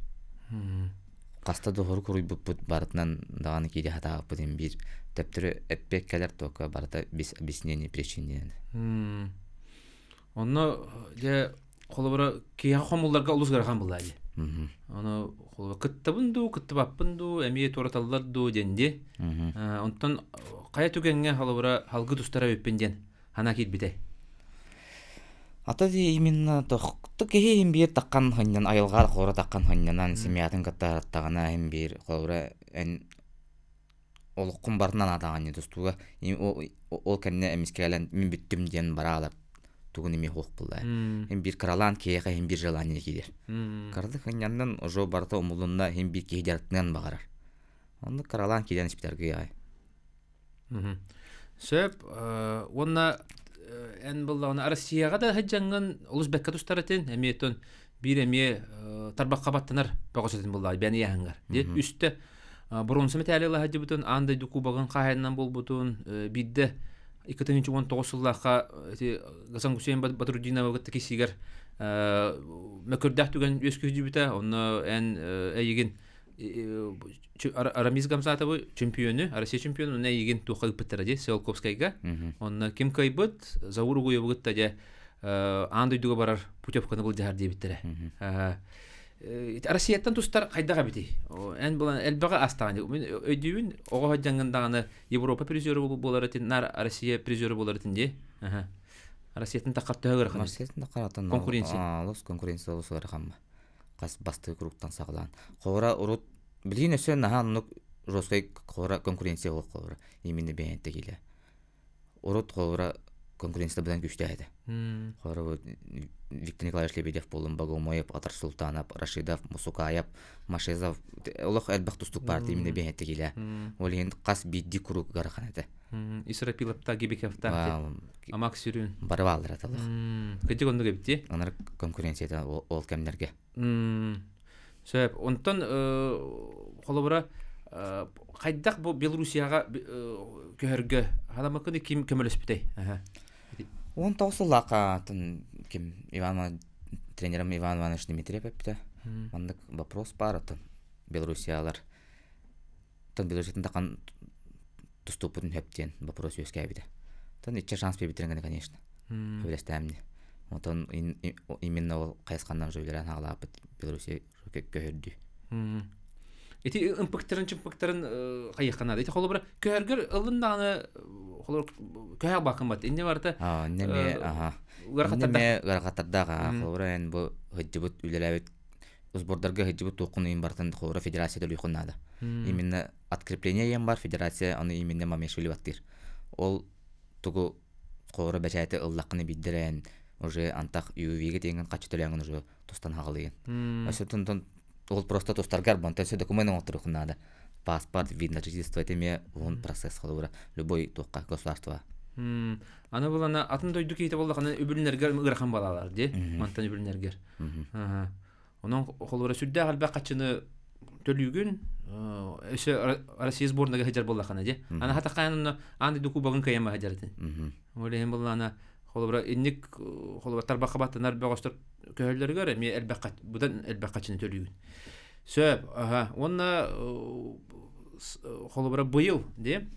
Хаста да уһурук уруйбуппут барытынан даҕаны киирэ сатаабыппыт иһин биир төптөрү эппиэт кэлэр туокка барыта без объяснений причин диэн. Онно дьэ холобура киһиэхэ хомулларга олус ыарахан буолла дии. Ону холобура кыттабын дуу, кыттыбаппын дуу, эмиэ туораталлар дуу диэн дии. Онтон хайа түгэҥҥэ холобура халгы тустара эбиппин диэн хана киирбитэй? Ата дии именно тохту киһи иһин биир таххан хынньан айылҕа хоро таххан хынньанан семьятын кытта аттаҕына иһин биир холобура эн олоххун барытынан аатаҕын тустууга ол кэннэ эмискэ кэлэн мин бүттүм диэн бараалар тугун эмиэ суох буолла иһин биир кыралаан киһиэхэ иһин биир желание киирэр кырдык хынньаннан уже барыта умулунна иһин биир киһи дьарыктаныан баҕарар оннук кыралаан киирэн испитэргэ аҕай Сөп уонна эн буллаҕына Россияҕа да сылдьаҥҥын олус бэккэ тустар этин эмиэ оттон биир эмиэ тарбахха баттанар бөҕөс этин буллаҕа бэйэни ыйааһыҥҥар үстэ боруонса мэтээли ыла сылдьыбытын аан дойду кубогын хаһаайынынан буолбутун биирдэ 2019 сыллаахха ити Гасан Гусейн Батрудинова кытта киссигэр мөкүрдээх түгэн үөскүүрдүбүтэ онно эн эйигин Арамис Гамзатовы чемпиону, Россия чемпиону, онно эйигин туохха ыыппыттара дии, Циолковскайга. Онно ким кыайбыт, Заур Угуевы кытта дьэ аан дойдуга барар путевканы былдьаһар диэбиттэрэ. Россияттан тустар хайдах эбитий? Эн булан элбэҕи астаҕын. Мин өйдүүбүн, оҕо сылдьаҥҥын даҕаны Европа призеры буолар этин, нар Россия призеры буолар этин дии. Россияттан таххар төһө ыарахан? Россияттан таххар Конкуренция. Олус конкуренция олус ыарахан хас бастакы кругтан саҕалаан. Холобура урут билигин өссө наһаа оннук жесткай холобура конкуренция суох холобура именно бэйэнтэ киилэ. Урут холобура конкуренция быдан күүстээх этэ. Холобура Виктор Николаевич Лебедев буоллун, Богомоев, Атар Султанов, Рашидов, Мусукаев, Машезов олох элбэх тустук баар именно бэйэнтэ киилэ. Ол иһин хас биирдии круг ыарахан этэ. Исрапиловта, Гибиковта, Амак сүрүн. Бары бааллар этэ олох. Кырдьык оннук эбит дии. Онор конкуренцията ол кэмнэргэ. Сөп. Онтон холобура хайдах бу Белоруссияҕа көһөргө халамыкыны ким көмөлөспүтэй? 19 сыллаахха ким Иван тренерим Иван Иванович Дмитриев эппитэ. Маннык вопрос баар оттон Белоруссиялар Оттон Белоруссияттан тахан тустууппутун сөп диэн вопрос үөскээбитэ. Оттон иччэ шанс биэрбиттэрин гына, конечно. Сөбүлэстээмни. Оттон именно ол хайысханнан уже үлэлээн хаалааппыт Белоруссия көһөрдүү. Ити ымпыктарын чымпыктарын хайыахха наада. Ити холобура көһөргөр ылын даҕаны холобура көһө албаккын бат. Инне барыта Инне ме аха. Инне ыарахаттардаах холобура эн бу сылдьыбыт үлэлээбит сбордарга сылдьыбыт туоххун ыйын барытын холобура федерация төлүөххүн наада. Именно открепление диэн бар федерация ону именно Мамешвили баттыыр. Ол тугу холобура бэчээти ыллаххына биирдэрэн уже антах ЮВ-га тиэҥҥин хаччы төлөөҥҥүн уже тустан хаҕалыйын. Өссө ол просто тустаргар бонтон өссө документ оҥотторуоххун наада. Паспорт, вид на жительство это эмиэ уһун процесс холобура любой туохха государство. Аны булана атын дойду киһитэ буоллахына үбүлүнэргэр ыарахан балалар дии. Мантан үбүлүнэргэр. Онон холобура сүрдээх элбэх хаччыны Төлүүгүн өссө Россия сборныга сылдьар буоллаххына дии. Аны хатаххайан аан дойду кубогын кыайан сылдьар Ол иһин буллаана холобура инник холобура тарбахха баттанар бөҕөстөр көһөллөрүгэр эмиэ элбэх быдан элбэх хачыны төлүүгүн. Сөп, аха. Уонна холобура быйыл дии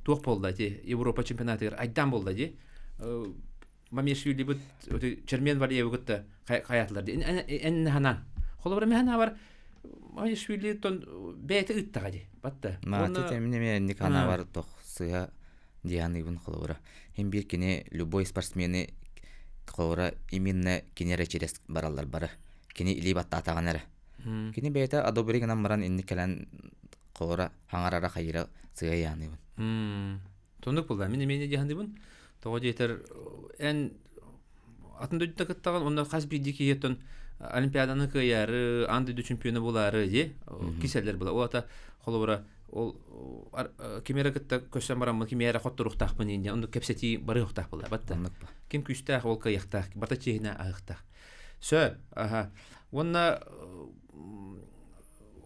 туох буолла ити Европа чемпионатыгар айдаан буолла дии. Мамешвилибит Чермен Валиевы кытта хайаатылар дии. Эн ханан. Холобура мен ханабар Мамешвили тон бэйэтэ ыттаҕа дии. Батта. Мааты тэмин эмиэ инник ханабар тох сыһа дианыыбын холобура. Хим биир кини любой спортсмены холобура именно кини эрэ через бараллар бары. Кини илии баттаатаҕын эрэ. Кини бэйэтэ одобри гынан баран инник кэлэн холобура хаҥарара хайыра сыа яаныыбын. Тонук буолла. Мин эмиэ диэхандыбын. Тоҕо диэтэр эн атын дойдута кыттаҕын онно хас биирдии киһиэттэн олимпиаданы кыайаары, аан дойду чемпиона буолаары дии киселлер була. Ол ата холобура ол ким эрэ кытта көрсөн бараммын ким эрэ хотторуохтаахпын диэн оннук кэпсэтии барыахтаах буолла батта. Ким күүстээх ол кыайыахтаах, барта чиэһинэ аһыахтаах. Сөп, аха. Уонна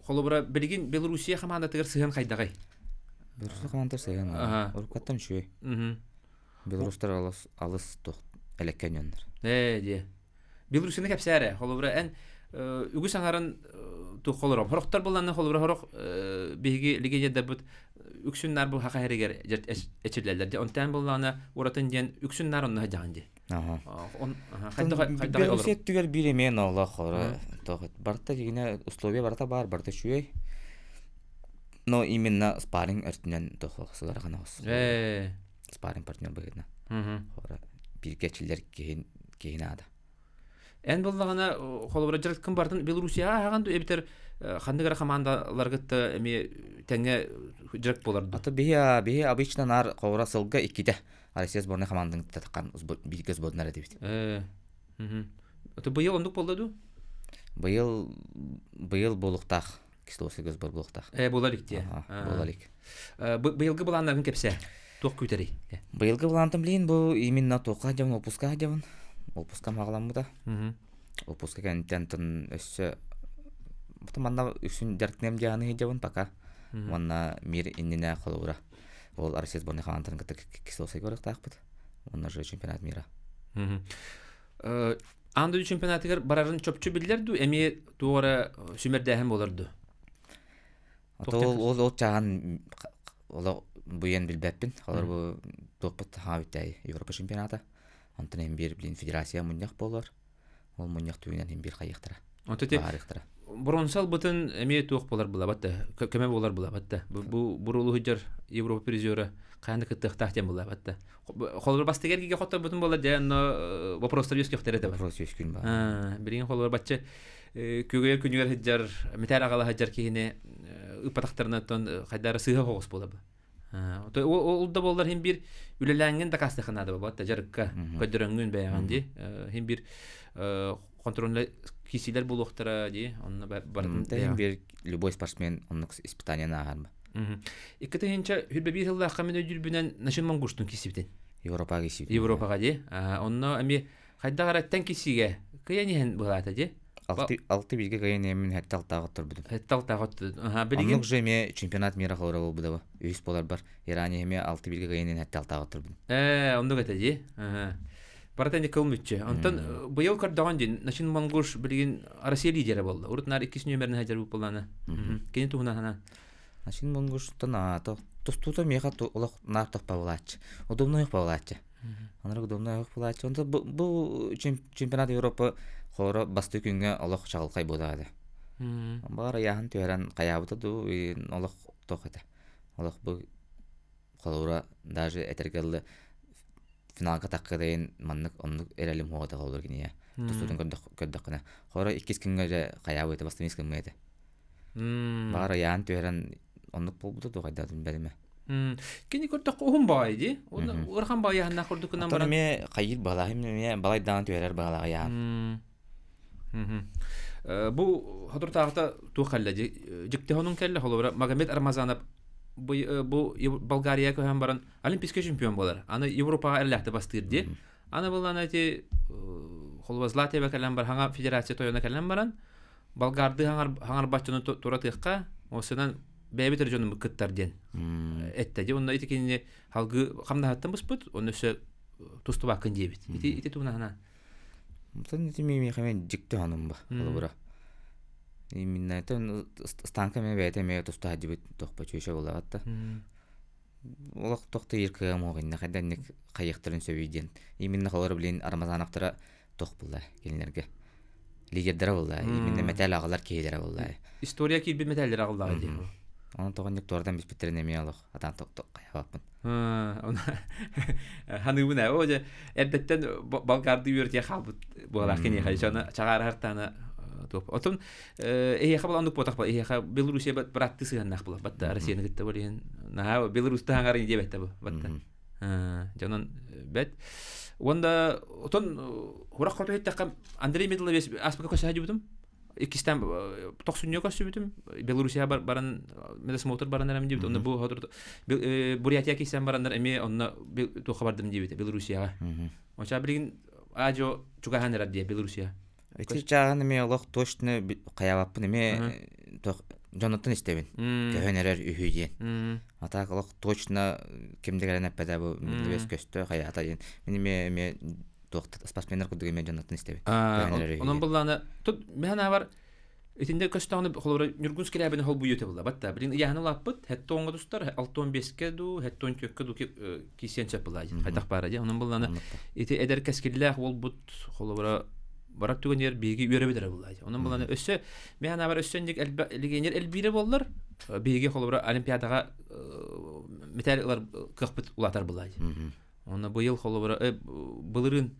холобура билигин Белоруссия хамаандатыгар сыһыан хайдаҕый? Белоруссия хамаандатыгар сыһыан уруккаттан үчүгэй. Белорустар алыс алыс туох элэккэ дьоннор. Ээ дии. Белоруссияны кэпсээрэ. Холобура эн үгүс аҥарын туох холором. Хорохтор булланна холобура хорох биһиги легионердарбыт үксүн нар бу хаха хэригэр эчиллэллэр. Дьэ онтон буллаана уратын диэн үксүн нар онно садьаҕын дии. Белоруссия өттүгэр биир эмиэ ноолоох барыта дьиҥинэ условия барыта баар, барыта үчүгэй. Но именно спарринг өртүнэн сылархан оҕус. Спарринг партнер быһыытынан. Бииргэ эчиллэр киһин киһи наада. Эн буллаҕына холобура дьарыккын бартын Белоруссияҕа аһаҕын дуу эбэтэр ханнык эрэ хамаандаларгытта эмиэ тэҥҥэ дьарык буолар дуу? Ата биһи биһи обычно наар холобура сылга иккитэ Россия сборнай хамаандатын кытта бииргэ сборнар этибит. Это быйыл оннук буолла дуу? Быйыл быйыл буолуохтаах. Кисловский сбор буолуохтаах. Буола илик дии. Буола илик. Быйылгы былааннарын кэпсээ. Туох күүтэрий? Быйылгы былаантым билин бу именно туохха дьабын отпуска дьабын. Отпуска маҕаламмыта. Отпуска кэнниттэн тон өссө манна үксүн дьарыктаныам диэҕин дьабын пока. Уонна мир иннинэ холобура Ол Россия сборной хамаандатын кытта Кисловскайга барыахтаахпыт. Уонна же чемпионат мира. Аан дойду чемпионатыгар барарын чопчу биллэр дуу, эмиэ туох эрэ сүмэрдээһин буолар дуу? Ол ол ол чааһын олох буйан билбэппин. Холор бу туохпут хаҥа бүттээй Европа чемпионата. Онтон эм биир блин федерация мунньах буолар. Ол мунньах түгүнэн иһин биир хайыахтара. Онто ти бронза ылбытын эмиэ туох буолар булабат да, көмө буолар булабат да. Бу бурулу сылдьар Европа призера хайан да кыттыахтаах диэн булабат да. Холобур бастыгар кигэ хотторбутун буолар дьэ онно вопростар үөскүөхтэрэ да бар. Вопрос үөскүүн баар. Билигин холобур бачча күөгүйэр күнүгэр сылдьар металл аҕала сылдьар киһини ыппатахтарына оттон хайдара сыыһа соҕус буолар. Ол да буоллар иһин биир үлэлээҥҥин дакаастыахха наада буолбат дьарыкка көрдөрөҥҥүн бэйэҕин дии иһин биир контрольнай киирсиилэр буолуохтара дии онно барытын иһин биир любой спортсмен оннук испытанияны ааһар Икки тыһыынча хүрбэ биир сыллаахха мин өйдүүрбүнэн Начин Монгуштун киирсибитин. Европаҕа киирсибитин. Европаҕа дии. Онно эмиэ хайдах эрэ тэҥ киирсиигэ кыайан иһэн быһаата дии. Алты бииргэ кыайан иһэммин сэттэ алтаах отторбутум. Сэттэ алтаах оттор. Билигин Оннук же эмиэ чемпионат мира холоро буолбута бу. Үһүс буоларбар Иране эмиэ алты бииргэ кыайан иһэн сэттэ алтаах отторбутум. Оннук этэ дии. Барыта ини кыл мүччү. Онтон быйыл көрдөҕүн дии, Начин Монгуш билигин Россия лидерэ буолла. Урут наар иккис нүөмэрин сылдьар буоллаана. Кини туһунан санаан. Начин Монгуштан аата тустуута миэхэ олох наар тохпабылааччы. Удобный пабылааччы. Анарык удобный пабылааччы. Онто бу чемпионат Европа хоро бастыы күҥҥэ олох чаҕылхай буолаады. Баҕар ыйааһын түһэрэн хайаабыта дуу, олох туох этэ. Олох бу холобура даже этэргэ дылы финалга таххыдайын маннык оннук эрэлим хуоҕата холобур киниэ тустуутун көрдөххүнэ хоро иккис күҥҥэ дьэ хайаабыта бастакы күҥҥэ этэ баҕар ыйаан түһэрэн оннук буолбута дуу хайдаатын бэлимэ Кини көрдөххө уһун баҕайы дии. Ыарахан баҕайы курдук гынан баран. Эмиэ хайыыр баҕалаах эмиэ балайдаан түһэрэр баҕалаах ыйаан. Бу соторутааҕыта туох кэллэ дьикти хонун кэллэ холобура Магомед Рамазанов бу бу Болгария көһөн баран олимпийский чемпион буолар. Аны Европаҕа эрэлээхтик бастыыр дии. Аны буллан эти холобура Златева кэлэн баран хаҥа федерация тойоно кэлэн баран. Болгардыы хаҥарбаччыны туратыахха, осынан бэйэбит эрэ дьонуммут кыттар диэн этте ди. Онно ити кинини халгы хамнаһаттан быспыт, онно өссө тустубаккын диэбит. Ити ити туһунан Мутан ити миэхэ дьикти ханым ба, холобура. Именно это станка мен бэйэтэ эмиэ туста сылдьыбыт тохпо чүөчэ буолаҕатта. Олох тохто иир кыам оҕ иннэ хайданник хайыахтарын сөбүй диэн. Именно холобура блин Рамазановтара тох булла кинилэргэ. Лидердара булла. Именно мэтээл аҕалар киһилэрэ булла. История киирбит мэтээллэр аҕаллаҕа диэн. Онон тоҕонньук туордан биспиттэрин эмиэ олох атаан хайабаппын. Ханыыбын ээ, оо дьэ эрдэттэн болгардыы үөрэтиэ хаалбыт буолаах киниэхэ дьоно чаҕаарыһартаана туох. Отон эһиэхэ була оннук буотах эһиэхэ Белоруссия бырааттыы сыһыаннаах була батта Россияны кытта бол иһин наһаа Беларуста хаҥарын диэбэттэ бу батта дьонон бэт уонна отон хурах хоту иһиттэххэ Андрей Медловец аспыка көсө дьубутум иккистэн тохсунньуга көрсүбүтүм Белоруссия баран медосмотр баран эрем диэбит онно бу Бурятия кисэн бараннар эмиэ онно туохха бардым диэбитэ Белоруссияҕа оча билигин аажо чугаһаан эрэр диэ Белоруссия Ити чааҕын эмиэ олох точно хайаабаппын эмиэ дьонуттан истэбин. Көһөн эрэр үһү диэн. А так олох точно ким да кэлэн эппэтэ бу Медведь көстө хайаата диэн. Мин эмиэ эмиэ туох спортсменнар курдук эмиэ дьонуттан истэбин. Көһөн эрэр үһү Онон диэн. буллаана тут мehen бар итинде көстөҕүнэ холобура Ньургун Скрябин холбуйуота була батта билин ыйааһын улааппыт хетте оҥго тустар 65-ке ду 74-ке ду киисиэн сөп була хайдах баара дии онон буллаана ити эдэр кэскиллээх уолбут холобура барар түгэнигэр биһиги үөрэбит эрэ буолла онон буллаана өссө мин анаабар өссө инник легионер элбиирэ буоллар биһиги холобура олимпиадаҕа металл ылар кыахпыт улаатар буолла онно быйыл холобура былырыын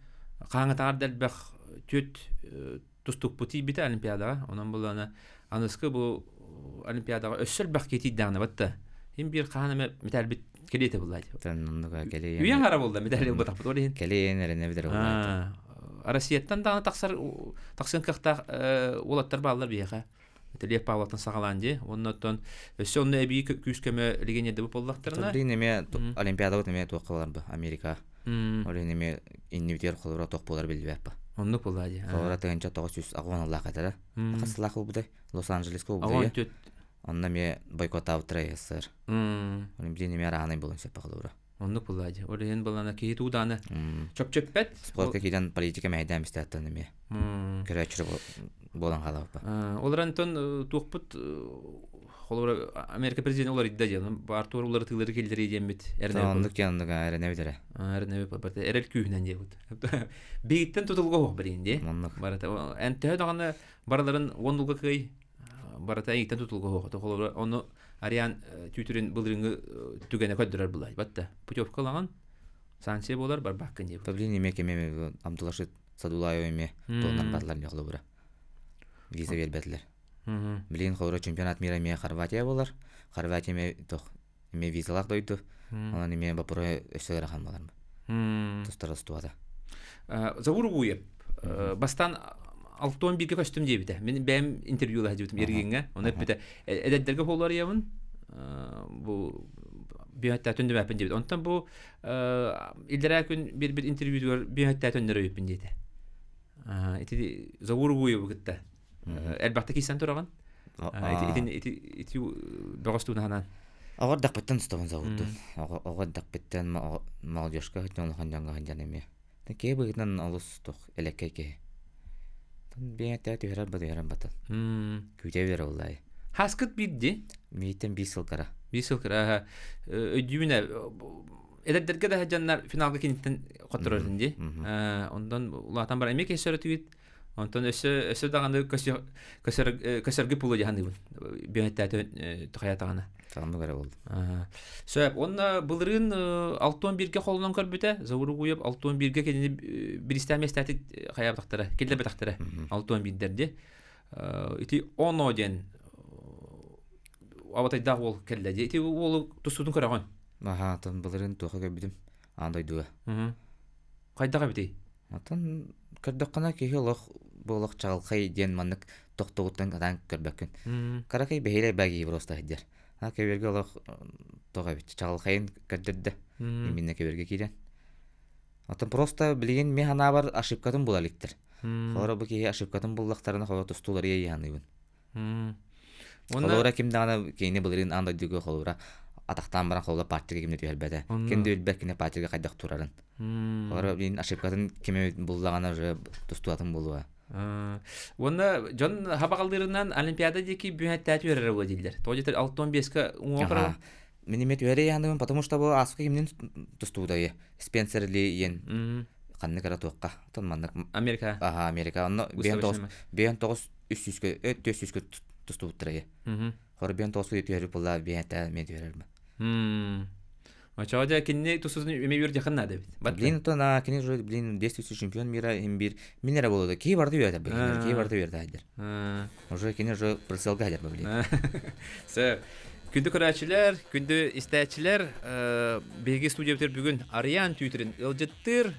хааңатаҕар да элбэх түөрт тустукпут тиийбитэ олимпиадаҕа онон буллаана аныскы бу олимпиадаҕа өссө элбэх киһи тиийдэҕинэ батта им биир хаһан эмэ металлбит кэлиэтэ булла Үйэ аҥара буолла медаль ылбатахпыт ол иһин. Кэлиэн эрэнэбит эрэ буолла. Россияттан даҕаны тахсар тахсыан кыахтаах уолаттар бааллар биһиэхэ. Лев Павловтан саҕалаан дии. Онно оттон өссө онно эбии күүс-көмө легионердыбыт буоллахтарына. Блин эмиэ Олимпиадабыт эмиэ туохха болар бу Америка. Ол иһин эмиэ иннибитигэр холобура туох буолар биллибэт ба. Оннук буолла дии. Холобура тыһыынча тоҕус сүүс аҕыс уон этэрэ. Хас сыллаах буолбутай? Лос-Анджелеска буолбутай. Онно эмиэ бойкоттаабыттара СССР. Билин эмиэ араанай буолан сөп холобура. Оннук буолла дии. Ол иһин былана киһи туудааны чөпчөппөт. Спортка киирэн политика мэһэйдээн бистээттэн эмиэ. Көрөөччү буолан хаалабыппа. Ол эрэн туохпут холобура Америка президенэ уларыйда диэн баар туор уларытыылары киллэрии диэммит эрэнэбит. Оннук диэн оннук эрэнэбит эрэ. Эрэнэбит барыта эрэл күүһүнэн диэбит. Биһиттэн тутулуга суох билигин дии. Оннук. Барыта эн төһө даҕаны барыларын уон дулга кыай барыта эйиттэн тутулуга суох. Холобура ону Ариан түүтүрүн былырыҥҥы түгэнэ көрдөрөр булай. Батта путевка ылаҕын санкция буолар барбаккын диэбит. Павлин эмиэ кеме Абдулашид Садулаев эмиэ туоннар барлар не холобура. Виза биэрбэтилэр. Билигин холобура чемпионат мира эмиэ Хорватия буолар. Хорватия эмиэ тох эмиэ визалаах дойду. Онон эмиэ боппуруоһа өссө ыарахан буолар. Тустар устуата. Заур Угуев бастаан алтон бииргэ көстүм диэбитэ. Мин бэйэм интервьюлаһа дьибитим Ергиҥҥэ. Оны эппитэ эдэрдэргэ буолуоруйабын бу бүһэттээ түндүмэппин диэбит. Онтон бу иллэрээ күн биэрбит интервьютугар бүһэттээ төннөрөйүппүн диэтэ. Ити Заур Угуевы кытта элбэхтэ киирсэн тураҕын. Ити ити ити бөҕөс туһунан Оҕо эрдэхпиттэн тустабын Заурдун. Оҕо эрдэхпиттэн молодежка сылдьан улахан дьоҥҥо сылдьан эмиэ. Киһи быһыытынан олус туох элэккэй киһи. Биэҥэтэ түһэрэр ба түһэрэн батын. Күүтэ биэрэ уллаай. Хаскыт биирди? Мииттэн биир сыл кыра. Биир сыл кыра. Өйдүүбүн эдэрдэргэ да сылдьаннар финалга киниттэн хотторор этин дии. Онтон улаатан баран эмиэ кэсэр этибит. Онтон өссө өссө даҕаны көсөргө пулу дьаһаныыбын. Бүһэттээтэ хайатаҕына. Саҕаннык эрэ буолду. Сөп. Уонна былырыын 61-ге холонон көрбүтэ. Завуругуев 61-ге кинини биристээн миэстэти хайаабатахтара, киллэрбэтэхтэрэ. 61-дэр дии. Ити оно диэн абатайдаах уол кэллэ дии. Ити уолу тустуутун көрөҕүн. Аха, тон былырыын туохха көрбүтүм. Аан дойдуга. Хайдах эбитий? Оттон көрдөххүнэ киһи олох бу олох чаҕылхай диэн маннык тохтоҕуттан атаан көрбөккүн. Каракай бэһиэлэй баги просто сылдьар. А көбүөргэ олох тоҕо эбит чаҕылхайын көрдөрдө. Именно көбүөргэ киирэн. Оттон просто билигин мин санаабар ошибкатын була иликтэр. Холобура бу киһи ошибкатын буллахтарына холобура тустуулары иэйиһаныыбын. Холобура ким даҕаны кинини былырыын аан дойдуга холобура атахтаан баран холобура партияга кимне түһэрбэтэ. Ким да билбэт кини партияга хайдах турарын. Холобура блин ошибкатын кими буллаҕына уже тустуатын булуо. Уонна дьон хабаҕалыырынан Олимпиада диэки бүһэттээти үөрэрэ буолуо дииллэр. Тоҕо диэтэр 65-ка уҥуох Мин эмиэ түһэрэ иһаныыбын, потому что бу ааспыт кимнин тустубутай Спенсер Ли иэн ханнык эрэ туохха тон маннык Америка. Аха, Америка. Онно 59 300-кө 400-кө тустубуттара иһэ. Хор 59 түһэрүү буолла биһэтэ мен түһэрэрбин. Очоҕо дьэ кинини тустуутун эмиэ үөрдиэххин наада эбит. Блин, то на кини уже блин действующий чемпион мира им бир мин эрэ буолуо киһи барыта үөрэтэр блин киһи барыта үөрэтэ Уже кини уже прицелга хадьар блин. Сэ күндү көрөөччүлэр, күндү истээччилэр, биһиги студиябытыгар бүгүн Арыйаан Түүтүрүн ыалдьыттыыр.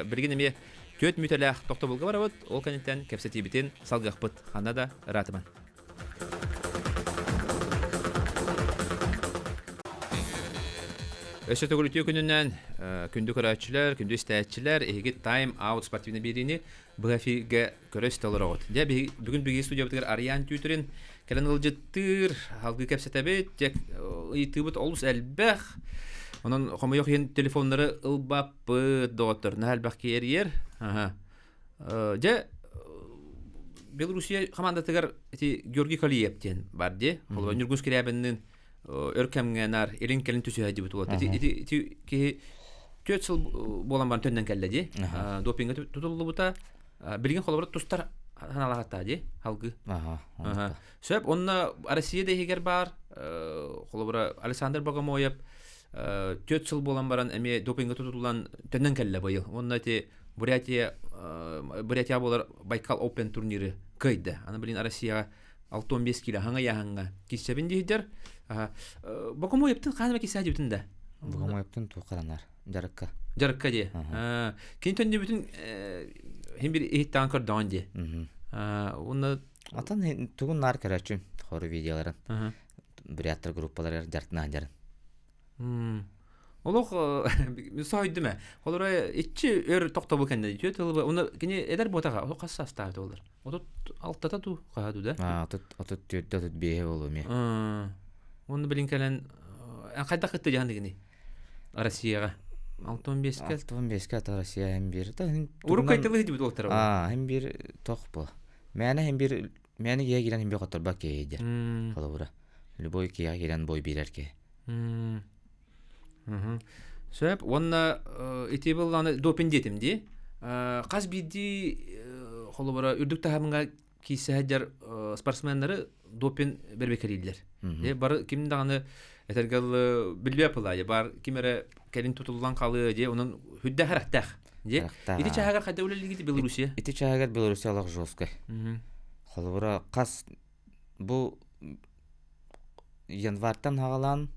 Билигин эмиэ түөрт мүтэлээх тохтобулга барабыт. Ол кэнниттэн кэпсэтиибитин салгыахпыт. Ханна да ыраатыман. Өссө төгүл үтүө күнүнэн күндү көрөөччүлэр, күндү истээччилэр, эһиги Time Out спортивнай биэриини быһа эфиргэ көрө истэ олороҕут. Дьэ, бүгүн биһиги студиябытыгар Арыйаан Түүтүрүн кэлэн ыалдьыттыыр, салгыы кэпсэтэбит. Дьэ, ыйытыыбыт олус элбэх. Онон хомойуох иһин телефоннары ылбаппыт, доҕоттор. Наһаа элбэх киһи эрийэр. Дьэ, Белоруссия хамаандатыгар ити Георгий Калиев диэн бар дии. Холобура Ньургун Скрябинныын өр кэмҥэ наар илин-кэлин түсүһэ дибит уолат. Ити, ити, ити киһи түөрт сыл буолан баран төннөн кэллэ дии. Допинга тутуллубута. Билигин холобура тустар ханалаахаттаа дии, халгы. Сөп, онно Россия да иһигэр баар, холобура Александр Богомоев түөрт сыл буолан баран эмиэ допинга тутуллан төннөн кэллэ быйыл. Онно ити Бурятия Бурятия буолар Байкал Open турниры кыайда. Аны блин Россияҕа 65 кило хаҥа яһаҥҥа киссэбин диһидэр. Богомоевтын хаана киссэ дибитин да. Богомоевтын туоххаданар жарыкка. Жарыкка дии. Кини төннүбүтүн хин бир иһиттаан көрдөҕүн дии. Уонна Атын тугун наар көрөөччүм хору видеоларын. Буряттар группаларыгар жартына жарын. Олох соһуйдум ээ. Холоро иччи өр тохтобул кэннэ үтүө тылы уна кини эдэр буотаҕа ол хас саастаах болар. 36-та дуу хаһа дуу да? Аа 34 35 болуо эмиэ. Уонна билин кэлэн хайдах кытта дьаһан дигини Россияҕа 65-ке 65-ке ата Россия hem bir Урукку айтылы дибит уолтара. Аа hem bir тох бу. Мээнэ hem bir мээнэ киһи киирэн hem bir хотторбат киһи дьэр. Холобура. Любой киһи киирэн бой биэрэр киһи. Сөп. Уонна ити быллааны допинг диэтим дии. Хас биирдии холобура үрдүк таһымҥа киирсэ сылдьар спортсменнары допинг бэрбэкэлииллэр. Бары ким даҕаны этэргэ дылы билбэт былаайа бар ким эрэ кэлин тутуллан халыа дии онон хүддээх харахтаах дии. Ити чааһыгар хайда үлэлиигит Белоруссия? Ити чааһыгар Белоруссия олох жесткай. Холобура хас бу январьтан хаҕалаан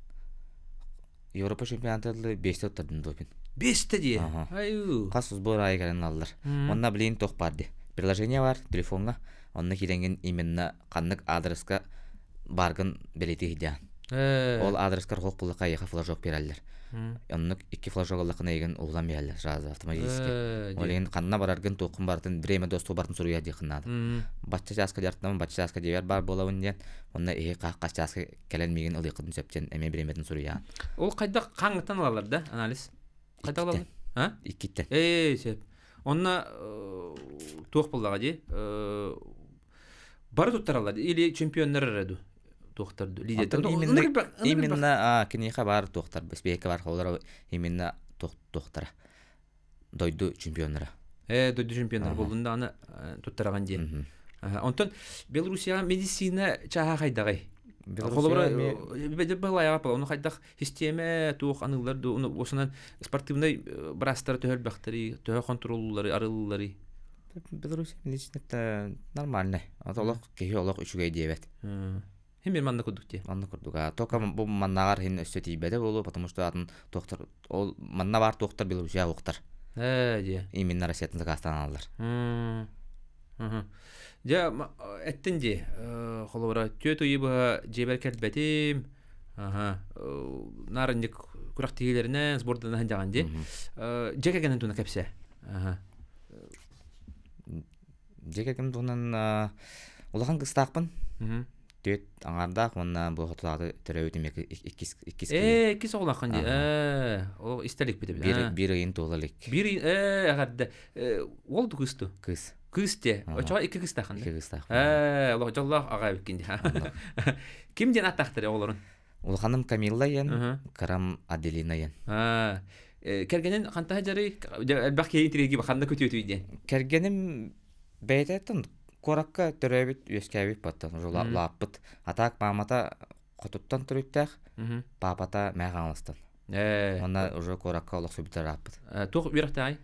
Европа чемпионата дылы биэстэ туттардым допинг. Биэстэ дии? Айуу. Хас сбор аайы кэлэн ылаллар. Онно блин туох баар дии. Приложение бар телефоҥҥа. Онно киирэҥҥин именно ханнык аадырыска бааргын бэлиэтии сылдьаҕын. Ол аадырыскар хоох буллахха эйиэхэ флажок биэрэллэр. Оннук икки флажок ыллаххына эйигин уһулан биэрэллэр сразу автоматически. Ол иһин ханна бараргын туоххун барытын время доступ барытын суруйар диэххин наада. Бачча чааска дьарыктанабын, бачча чааска дьиэбэр баар буолабын диэн. Онно иһи хас чааска кэлэн миигин ылыаххытын сөп диэн эмиэ бириэмэтин суруйаҕын. Ол хайдах хаҥҥыттан ылаллар да анализ? Хайдах ылаллар? А? Иккиттэн. Ээ, сөп. Онно туох буоллаҕа дии? Бары туттараллар или чемпионнар эрэ дуу? Туохтар дуу? Лидердэр. Именно, именно киниэхэ баар туохтар, бэспиэккэ баар холлоро именно туохтара. Дойду чемпионнара. Дойду чемпионнара буоллун даҕаны туттараҕын диэн. Онтон Белоруссияҕа медицина чааһа хайдаҕый? Холобура, балайаҕа ону хайдах систиэмэ туох аныыллар дуу, ону осунан спортивнай быраастары төһө элбэхтэрий, төһө хонтуруоллуулары, арылларый? Беларусь медицината нормальный. Олох киһи олох үчүгэй диэбэт. Хим бир манна курдук дии. Манна курдук. А только бу маннааҕар хин өссө тиийбэтэ буолуо, потому что атын туохтар ол манна баар туохтар Белоруссия уохтар. Ээ дии. Именно Россияттан заказтаан алаллар. Дьэ эттин дии. Холобура түөрт ыйы быһа дьиэбэр кэлбэтим. Аха. Наарынньык күрэхтэһиилэринэн, сборданан дьаҕан дии. Дьэ кэгэнэн туна кэпсэ. Аха. Дьиэ кэргэним туһунан улахан кыстаахпын. Түөт аҥаардаах уонна бу хотулааты төрөөбүтүм иккис иккис Ээ, иккис оҕолооххун дии. Ээ, ол истэ иликпит эбит. Биир биир ыйын туола илик. Биир ыйын ээ, эҕэрдэ. Уол ду кыыс дуу? Кыыс. Кыыс дии. Оччоҕо икки кыыстааххын Икки кыыстаах. Ээ, олох дьоллоох аҕа эбиккин дии. Ким диэн ааттаахтар оҕолорун? Улаханым Камилла иэн, кырам Аделина иэн. Кэргэнин хантаһа дьарый? Элбэх киһи интриги ханна күтүөтүй диэн. Кэргэним бэйэтэ куоракка төрөөбүт, үөскээбит баттан уже улааппыт. Атаак маамата хотуттан төрүттээх, паапата Мээх Хаҥаластан. Онно уже куоракка олохсуйбуттар ырааппыт. Туох үөрэхтээҕий?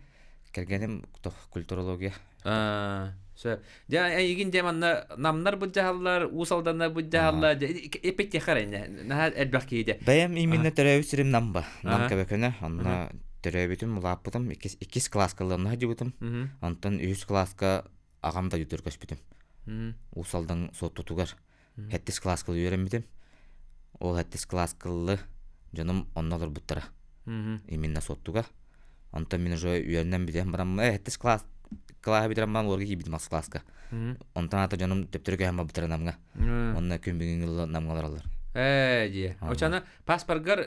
Кэргэним культурология. Сөп. Дьэ, эйигин дьэ манна намнар былдьаһаллар, Уус Алданнар былдьаһаллар, эппиттиэххэ эрэ наһаа элбэх киһи дьэ. Бэйэм именно төрөөбүт сирим Намба. Нам Көбөкөнө. Онно төрөөбүтүм, улааппытым. Иккис, иккис кылааска ылланна сылдьыбытым. Онтон үһүс кылааска аҕам дойдутугар көспүтүм. Уус Алдан Суоттутугар Хэттис кылааска үөрэммитим. Ол хэттис кылааска ыллы дьонум онно олорбуттара. Именно Суоттуга. Онтон мин уже үөрэнэн бүтэн баран хэттис класс кылааһы бүтэрэн баран уорга киирбитим ахсыс класска. Онтон ата дьонум төптөрү көһөн барбыттара Намҥа. Онно күн бүгүҥҥү Намҥа олороллор. Ээ дии. Оччону паспоргар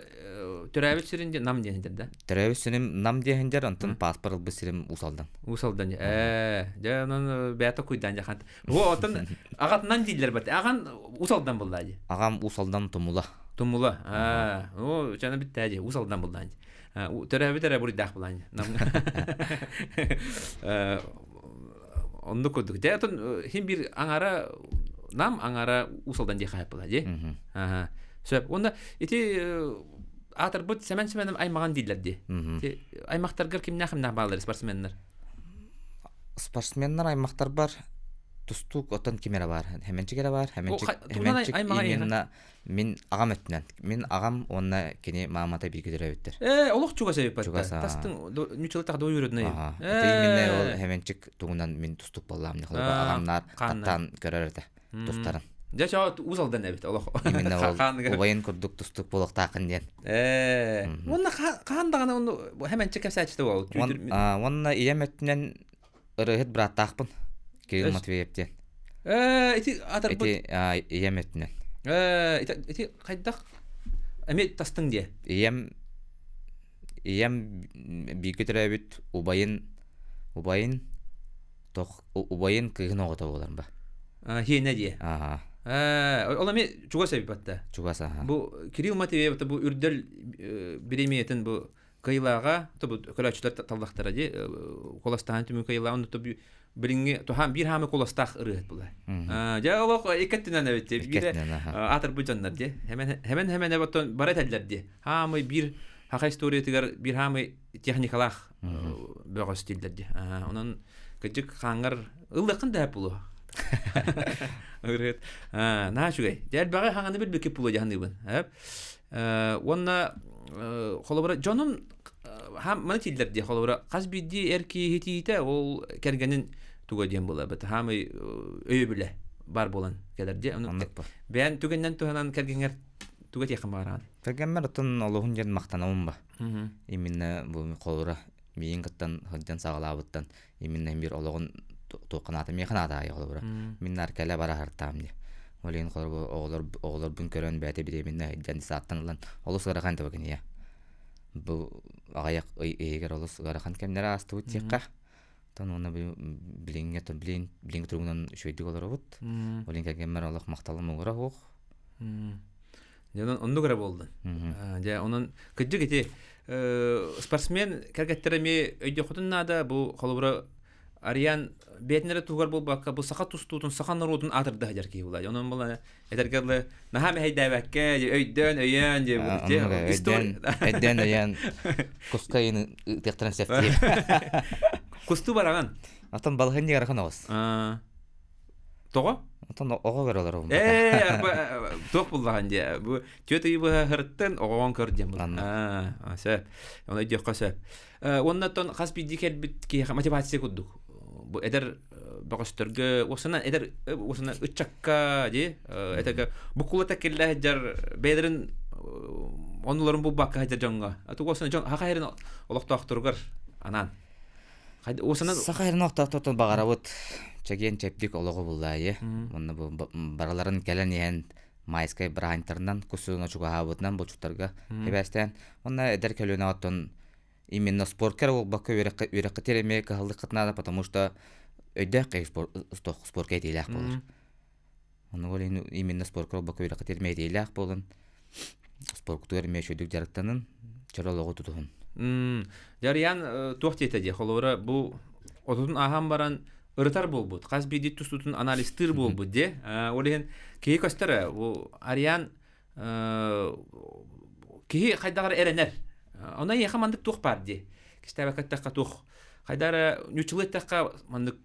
төрөөбүт сирин Нам диэн да? Төрөөбүт сирим Нам диэн дьэр, онтон паспор ылбыт сирим Уус Алдан. Уус Алдан. Ээ, дьэ онон бэйэтэ куйдаан дьахан. Бу оттон аҕатынан дииллэр бат. Аҕан Уус Алдан буллаа дии. Аҕам Уус Алдан Тумула. Тумула. Аа, оо, чана бүттээ дии. Уус Алдан буллаа дии. Төрөөбүт эрэ буруйдаах булаан. Оннук курдук. Дьэ, отон хин бир аҥара нам аҥара Уус Алдан дии хаһап була дии. Аха. Сөп. Уонна ити аатырбыт Сэмэн Сэмэним аймаҕан дииллэр дии. Аймахтаргар кимнээх-кимнээх бааллар спортсменнар? Спортсменнар аймахтарбар тустуук оттон ким эрэ баар. Хэмэнчик эрэ баар. Хэмэнчик, Хэмэнчик именно мин аҕам өттүнэн. Мин аҕам уонна кини маамата бииргэ төрөөбүттэр. Ээ, олох чугас эбит Чугас. Тастың ньуччалыы двоюродный. Ага. Это именно ол Хэмэнчик тугунан мин тустук боллаам. Аҕамнаар таптаан көрөр этэ тустарын. Дьэ, чоо Уус Алдан эбит олох. Именно ол убайын курдук тустук буолуохтааххын диэн. Ээ, уонна хаан даҕаны онну Хэмэнчик кэпсээччитэ буол. Уонна ийэм өттүнэн ырыаһыт бырааттаахпын. Кирилл Матвеев диэн. Ээ, ити атарбыт. Ити ийэм өттүнэн. Ээ, ити ити хайдах эмиэ тастыҥ диэ. Ийэм ийэм бииргэ төрөөбүт убайын убайын тох убайын кыыһын оҕото буолар ба. Хиэнэ диэ. Аха. Ээ, ол эмиэ чугас эбит батта. Чугас аха. Бу Кирилл Матвеев бу үрдэл бириэмийэтин бу кыйылааҕа тобу көрөөччүлэр таллахтара дии куоластаһан түмүк кыйылааҕа онно тобу билиҥҥи туһаан биир хаамы куоластаах ырыаһыт була дьэ олох иккэттинэн эбит биирэ аатырбыт дьоннор дии хэмэн хэмэн хэмэн оттон бары этэллэр дии хаамый биир хаха историятыгар биир хаамый техникалаах бөҕөс дииллэр дии онон кырдьык хааңҥар ыллыаххын да буолуо ырыат наһаа үчүгэй дьэ элбэҕи хаҥаны билбиккит буолуо дьаһаныыбын Уонна холобура дьонум маны тииллэр дии холобура хас биирдии эр киһитиитэ ол кэргэнин туга диэн буолар хаамый өйөбүлэ бар буолан кэлэр дии бэйэн түгэннэн туһанан кэргэҥэр туга тиэххин баҕараҕын кэргэммэр оттон олуһун диэн махтанабын ба именно бу холобура миигин кыттан сылдьан саҕалаабыттан именно биир олоҕун туохханаата миэхэ наада холобура мин наар кэлэ бара сартаам дии ол иһин холобура оҕолор оҕолорбун көрөн бэйэтэ бириэминэ сылдьан сааттан ылан олус ыарахан этэ кинигэ бу аҕыйах ый иһигэр олус ыарахан кэмнэри аастыбыт диэххэ оттон уонна билиҥҥэ билин билиҥҥи туругунан үчүгэйдик олоробут ол иһин кэргэммэр олох махталым муҥура суох Дьэ, онон оннук эрэ буоллун. Дьэ, онон кырдьык ити спортсмен кэргэттэрэ эмиэ өйдүөххүтүн наада. Бу холобура Ариан бэйэтин эрэ туһугар буолбакка, бу саха тустуутун, саха норуотун аатырда сылдьар киһи буолла. Онон була этэргэ дылы наһаа мэһэйдээбэккэ, өйдөөн, өйөөн дии Өйдөөн, өйдөөн, өйөөн куска ыытыахтарын сөп дии. Кустуу бараҕын. Оттон балыһын ыарахан оҕус. Тоҕо? Оттон оҕо көрө олоробун. Ээ, туох буллаҕын дии. Бу түөрт ый быһа һырыттын, оҕоҕун көр диэн булла. Аа, сөп. Оны өйдүөххэ сөп. Уонна оттон хас биирдии кэлбит киһиэхэ мотивация курдук. Бу эдэр бөҕөстөргө, уосана эдэр уосана ыччакка дии, этэргэ буккулата киллэ сылдьар бэйэлэрин оннуларын булбакка сылдьар дьоҥҥо. Тугу уосана дьон хаха иһэрин олохтоохторугар анаан. Саха сирин олохтоохторуттан баҕарабыт. Чэгиэн чэбдик олоҕу буллаайы. Онно бу барыларын кэлэн иһэн майскай бырааһынньыктарынан кус сылына чугаһаабытынан булчуттарга кэбээстээн уонна эдэр көлүөнэ оттон именно спортка эрэ буолбакка үөрэххэ үөрэххитигэр эмиэ кыһаллыаххыт наада, потому что өйдөөх киһи спортка этиилээх буолар. Ону ол иһин именно спортка буолбакка үөрэххитигэр эмиэ этиилээх буолун, спорткутугар эмиэ үчүгэйдик дьарыктанын, чөл олоҕу тутуһун. Дьарыйан туох диэтэ дии, холобура бу отутун ааһан баран ырытар буолбут, хас биирдии тустуутун анализтыыр буолбут дии. Ол иһин киһи көстөр бу Ариан киһи хайдаҕар эрэнэр. Онон эйиэхэ маннык туох баар дии. Кистээбэккэ эттэххэ туох хайда эрэ ньуччулуу эттэххэ маннык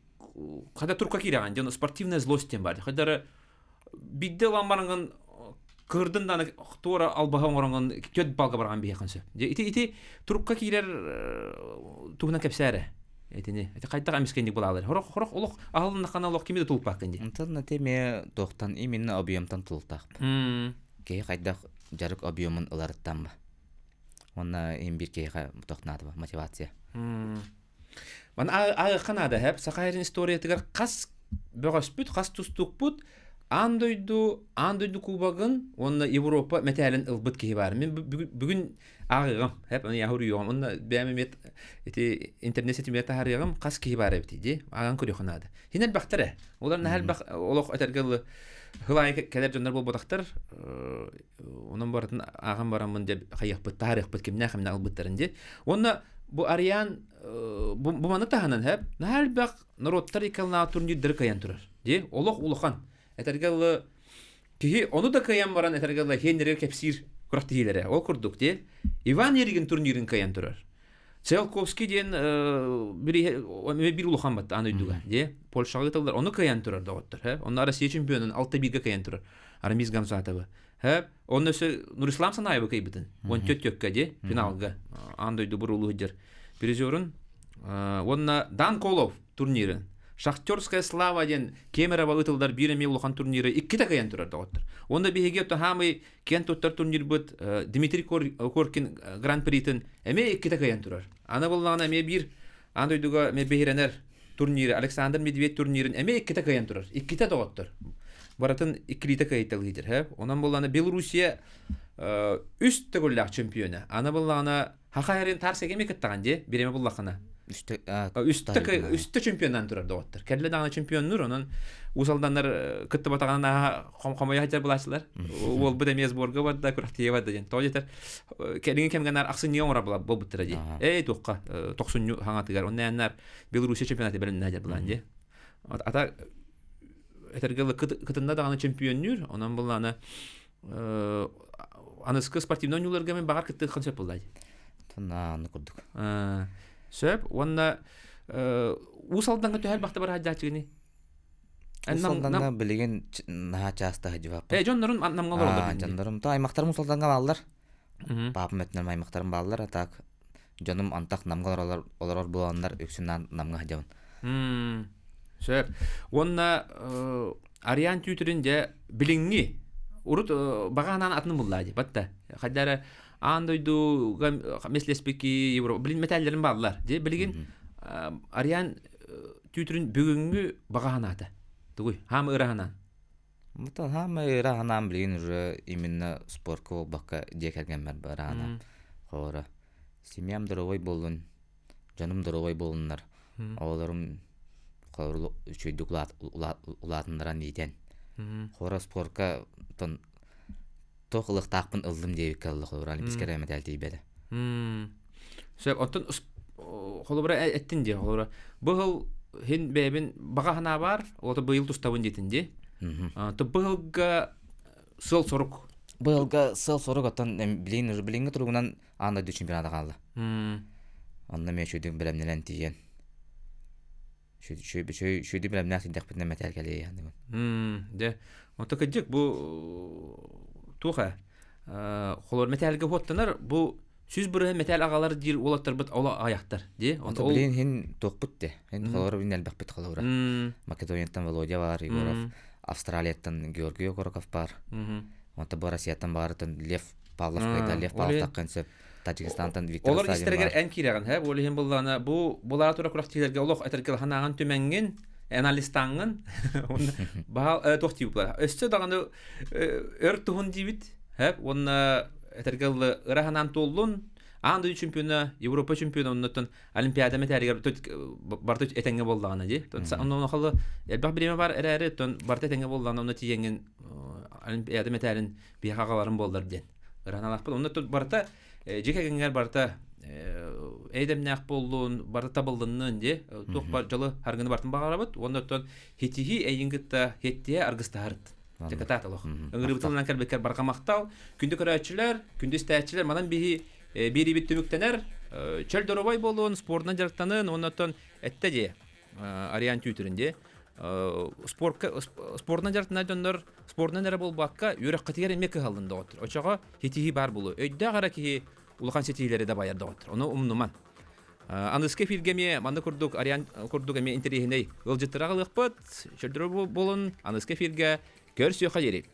хайда турка киирэҕин дьон спортивная злость диэн баар. Хайда эрэ биирдэ ылан бараҥҥын кыырдын даҕаны туора албаһы оҥороҥҥун түөрт балга бараҕын биһиэхин сөп. Дьэ ити ити турукка киирэр туһунан кэпсээ эрэ. Этини ити хайдах эмискэнник булаалар. Хорох хорох олох аһылыннаххына олох кими да тулуппаккын дии. Онтон ити эмиэ туохтан именно объемтан тулутаахпын. Киһи хайдах дьарык объемун ыларыттан ба. Уонна им биир киһиэхэ туох наада мотивация. Ман ааҕыахха наада һэп Саха сирин историятыгар хас бөҕөспүт, хас тустукпут аан дойду аан дойду кубогын уонна Европа мэтээлин ылбыт киһи баар. Мин бүгүн ааҕыаҕым, һэп аны яһуруйуоҕум. Онно бэйэм эмиэ ити интернет ситимигэр таһаарыаҕым хас киһи баар эбит дии. Ааҕан көрүөххэ наада. Хин элбэхтэр ээ. Олор наһаа элбэх олох этэргэ дылы хыл аайы кэлэр дьоннор буолбатахтар. Онон барытын ааҕан бараммын дьэ хайыахпыт, таһаарыахпыт кимнээх кимнээх ылбыттарын дии. Уонна бу Ариан бу, бу маны таһынан һэп наһаа элбэх норуоттар иккалнаах турнирдары кыайан турар. Дии олох улахан. Этэргэ дылы киһи ону да кыайан баран этэргэ дылы хиэннэригэр кэпсиир күрэхтэһиилэрэ. Ол курдук дии. Иван Еригин турнирын кыайан турар. Циолковский диэн биир улахан батта аны дойдуга дии. Польшаҕа ыытыллар. Ону кыайан турар доҕоттор. Онно Россия чемпионун 6-1-гэ кыайан турар. Арамис Гамзатовы. Онно өссө Нурислам Санаевы кыайбытын. 14 төккө дии финалга. Аан дойду буруулуу сылдьар призерун. Уонна Дан Колов турнирын. Шахтерская слава диэн Кемерово ыытыллар биир эмиэ улахан турниры иккитэ кыайан турар доҕоттор. Уонна биһиги хаамый киэн туттар турнирбыт Дмитрий Коркин гран-притын эмиэ иккитэ кыайан турар. Аны буллаҕына эмиэ биир аан дойдуга эмиэ биһирэнэр турниры Александр Медведь турнирын эмиэ иккитэ кыайан турар. Иккитэ доҕоттор. Барытын иккилиитэ кыайталыыр. Хэ? Онон буллаҕына Белоруссия үс төгүллээх чемпиона. Аны буллаҕына Хаха эрин Тарсеге эмиэ кыттаҕын дии, бириэмэ буллаххына. Үстэ үстэ чемпионнан турар доҕоттор. Кэллэ даҕаны чемпионнуур, онон Уус Алданнар кыттыбатаҕынан хомойо сылдьар булааччылар. Уолбут эмиэ сборга барда, күрэхтэһиигэ барда диэн. Тоҕо диэтэр, кэлиҥҥи кэмҥэ наар ахсынньыга оҥорор буолбуттара дии. Эй, туохха, тохсунньу хаҥатыгар. Онно наар Белоруссия чемпионаты бэлэмнэһэ дьар булаан дии. Ата этэргэ кытынна даҕаны чемпионнүүр, онон буллаана аныскы спортивный оонньууларга мен баҕар кыттыаххын сөп буолла Тонна курдук. Сөп уонна Уус Алданга төһө элбэхтэ бар сылдьааччыгыный? Уус Алданга билигин наһаа чааста сылдьыбаппын. Э дьоннорун намҥа олороллор. Дьоннорум то аймахтарым Уус Алданга бааллар. Папам өттүнэн аймахтарым бааллар, а так дьонум антах Намга олороллор олорор буоланнар үксүн Намҥа сылдьабын. Сөп. Уонна Ариан Тютрин дьэ билиҥҥи урут баҕа санаан атын буллаа дии батта хайда эрэ аан дойдуга меслеспики Европа билин мэтээллэрин бааллар дьэ билигин Ариан Тютрин бүгүҥҥү баҕа санаата тугуй хаама ыра санаан Мутан хаама ыра санаам билигин уже именно спортка буолбакка дьиэ кэргэммэр ыра санаам хоро семьям здоровой буоллун дьонум доруобай буоллуннар, оҕолорум үчүгэйдик улаатыннаран иитэн хора спорка туох ылыахтаахпын ыллым диэбиккэ ылла холобура олимпийскай эрэ мэтээл тиийбэтэ. Сөп, оттон холобура эттин дии холобура бу сыл хин бэйэбин баҕа санаа баар, ото быйыл тустабын диэтин дии. То быһылга сыал-сорук. Быйылга сыал-сорук оттон билигин уже билиҥҥи туругунан аан дойду чемпионата хаалла. Онно эмиэ үчүгэйдик бэлэмнэнэн тиийэн үчүгэйдик бэлэмнээх тиийдэхпитинэ мэтээл кэлиэ диэн. Дьэ, онто кырдьык бу туох ээ холор мэтээлгэ уоттанар бу 100% мэтээл аҕалар диир уолаттарбыт оло аҕыйахтар дии. Онто билигин хин туохпут де. Хин холоро бин элбэхпит холобура. Македонияттан Володя бар, Егоров, Австралияттан Георгий Окороков бар. Онто бу Россияттан баарытын Лев Павлов кыайда, Лев Павлов таххын сөп. Таджикистантан Виктор Олор Сталин истэригэр бар. эн киирэҕин, һэ, ол иһин буллаҕына бу булаа тура күрэхтиилэргэ олох этэргэ ханаҕын түмэҥҥин Анализтааҥҥын уонна баһал туох диибит өссө даҕаны өр туһун диибит хэп уонна этэргэ дылы ыра санаан туоллун аан дойду чемпиона Европа чемпиона оннуттан Олимпиада мэтээлигэр барыта этэҥҥэ буоллаҕына дии онно халы элбэх бириэмэ бар эрээри тон барыта этэҥҥэ буоллаҕына онно тиийэҥҥин Олимпиада мэтээлин биһиэхэ аҕаларым буоллар диэн ыраналаахпыт онно барыта дьиэ кэргэҥҥэр барыта эйдэмнээх буоллун барыта табыллыннын дии туох бар дьолу харгыны бартын баҕарабыт уонна оттон хитиһии эйин кытта хиттиэ аргыстаһарыт дьакатаат олох ыҥырыыбытынан кэлбиккэр барҕа махтал күндү көрөөччүлэр күндү истээччилэр манан биһи биэриибит түмүктэнэр чөл доруобай буолуон спордунан дьарыктанын уонна оттон эттэ дии Ариан Түүтүрүн дии спортка спордунан дьарыктанар дьоннор спордунан эрэ буолбакка үөрэххитигэр эмиэ кыһаллын доҕоттор очоҕо ситиһии баар буолуо өйдөөх эрэ киһи улахан ситиһиилэри дабайар доҕоттор ону умнуман аныгыскы эфиргэ эмиэ манна курдук Ариан курдук эмиэ интэриэһинэй ыалдьыттары аҕалыахпыт чөлдөрө буолун аныгыскы эфиргэ көрсүөххэ диэри.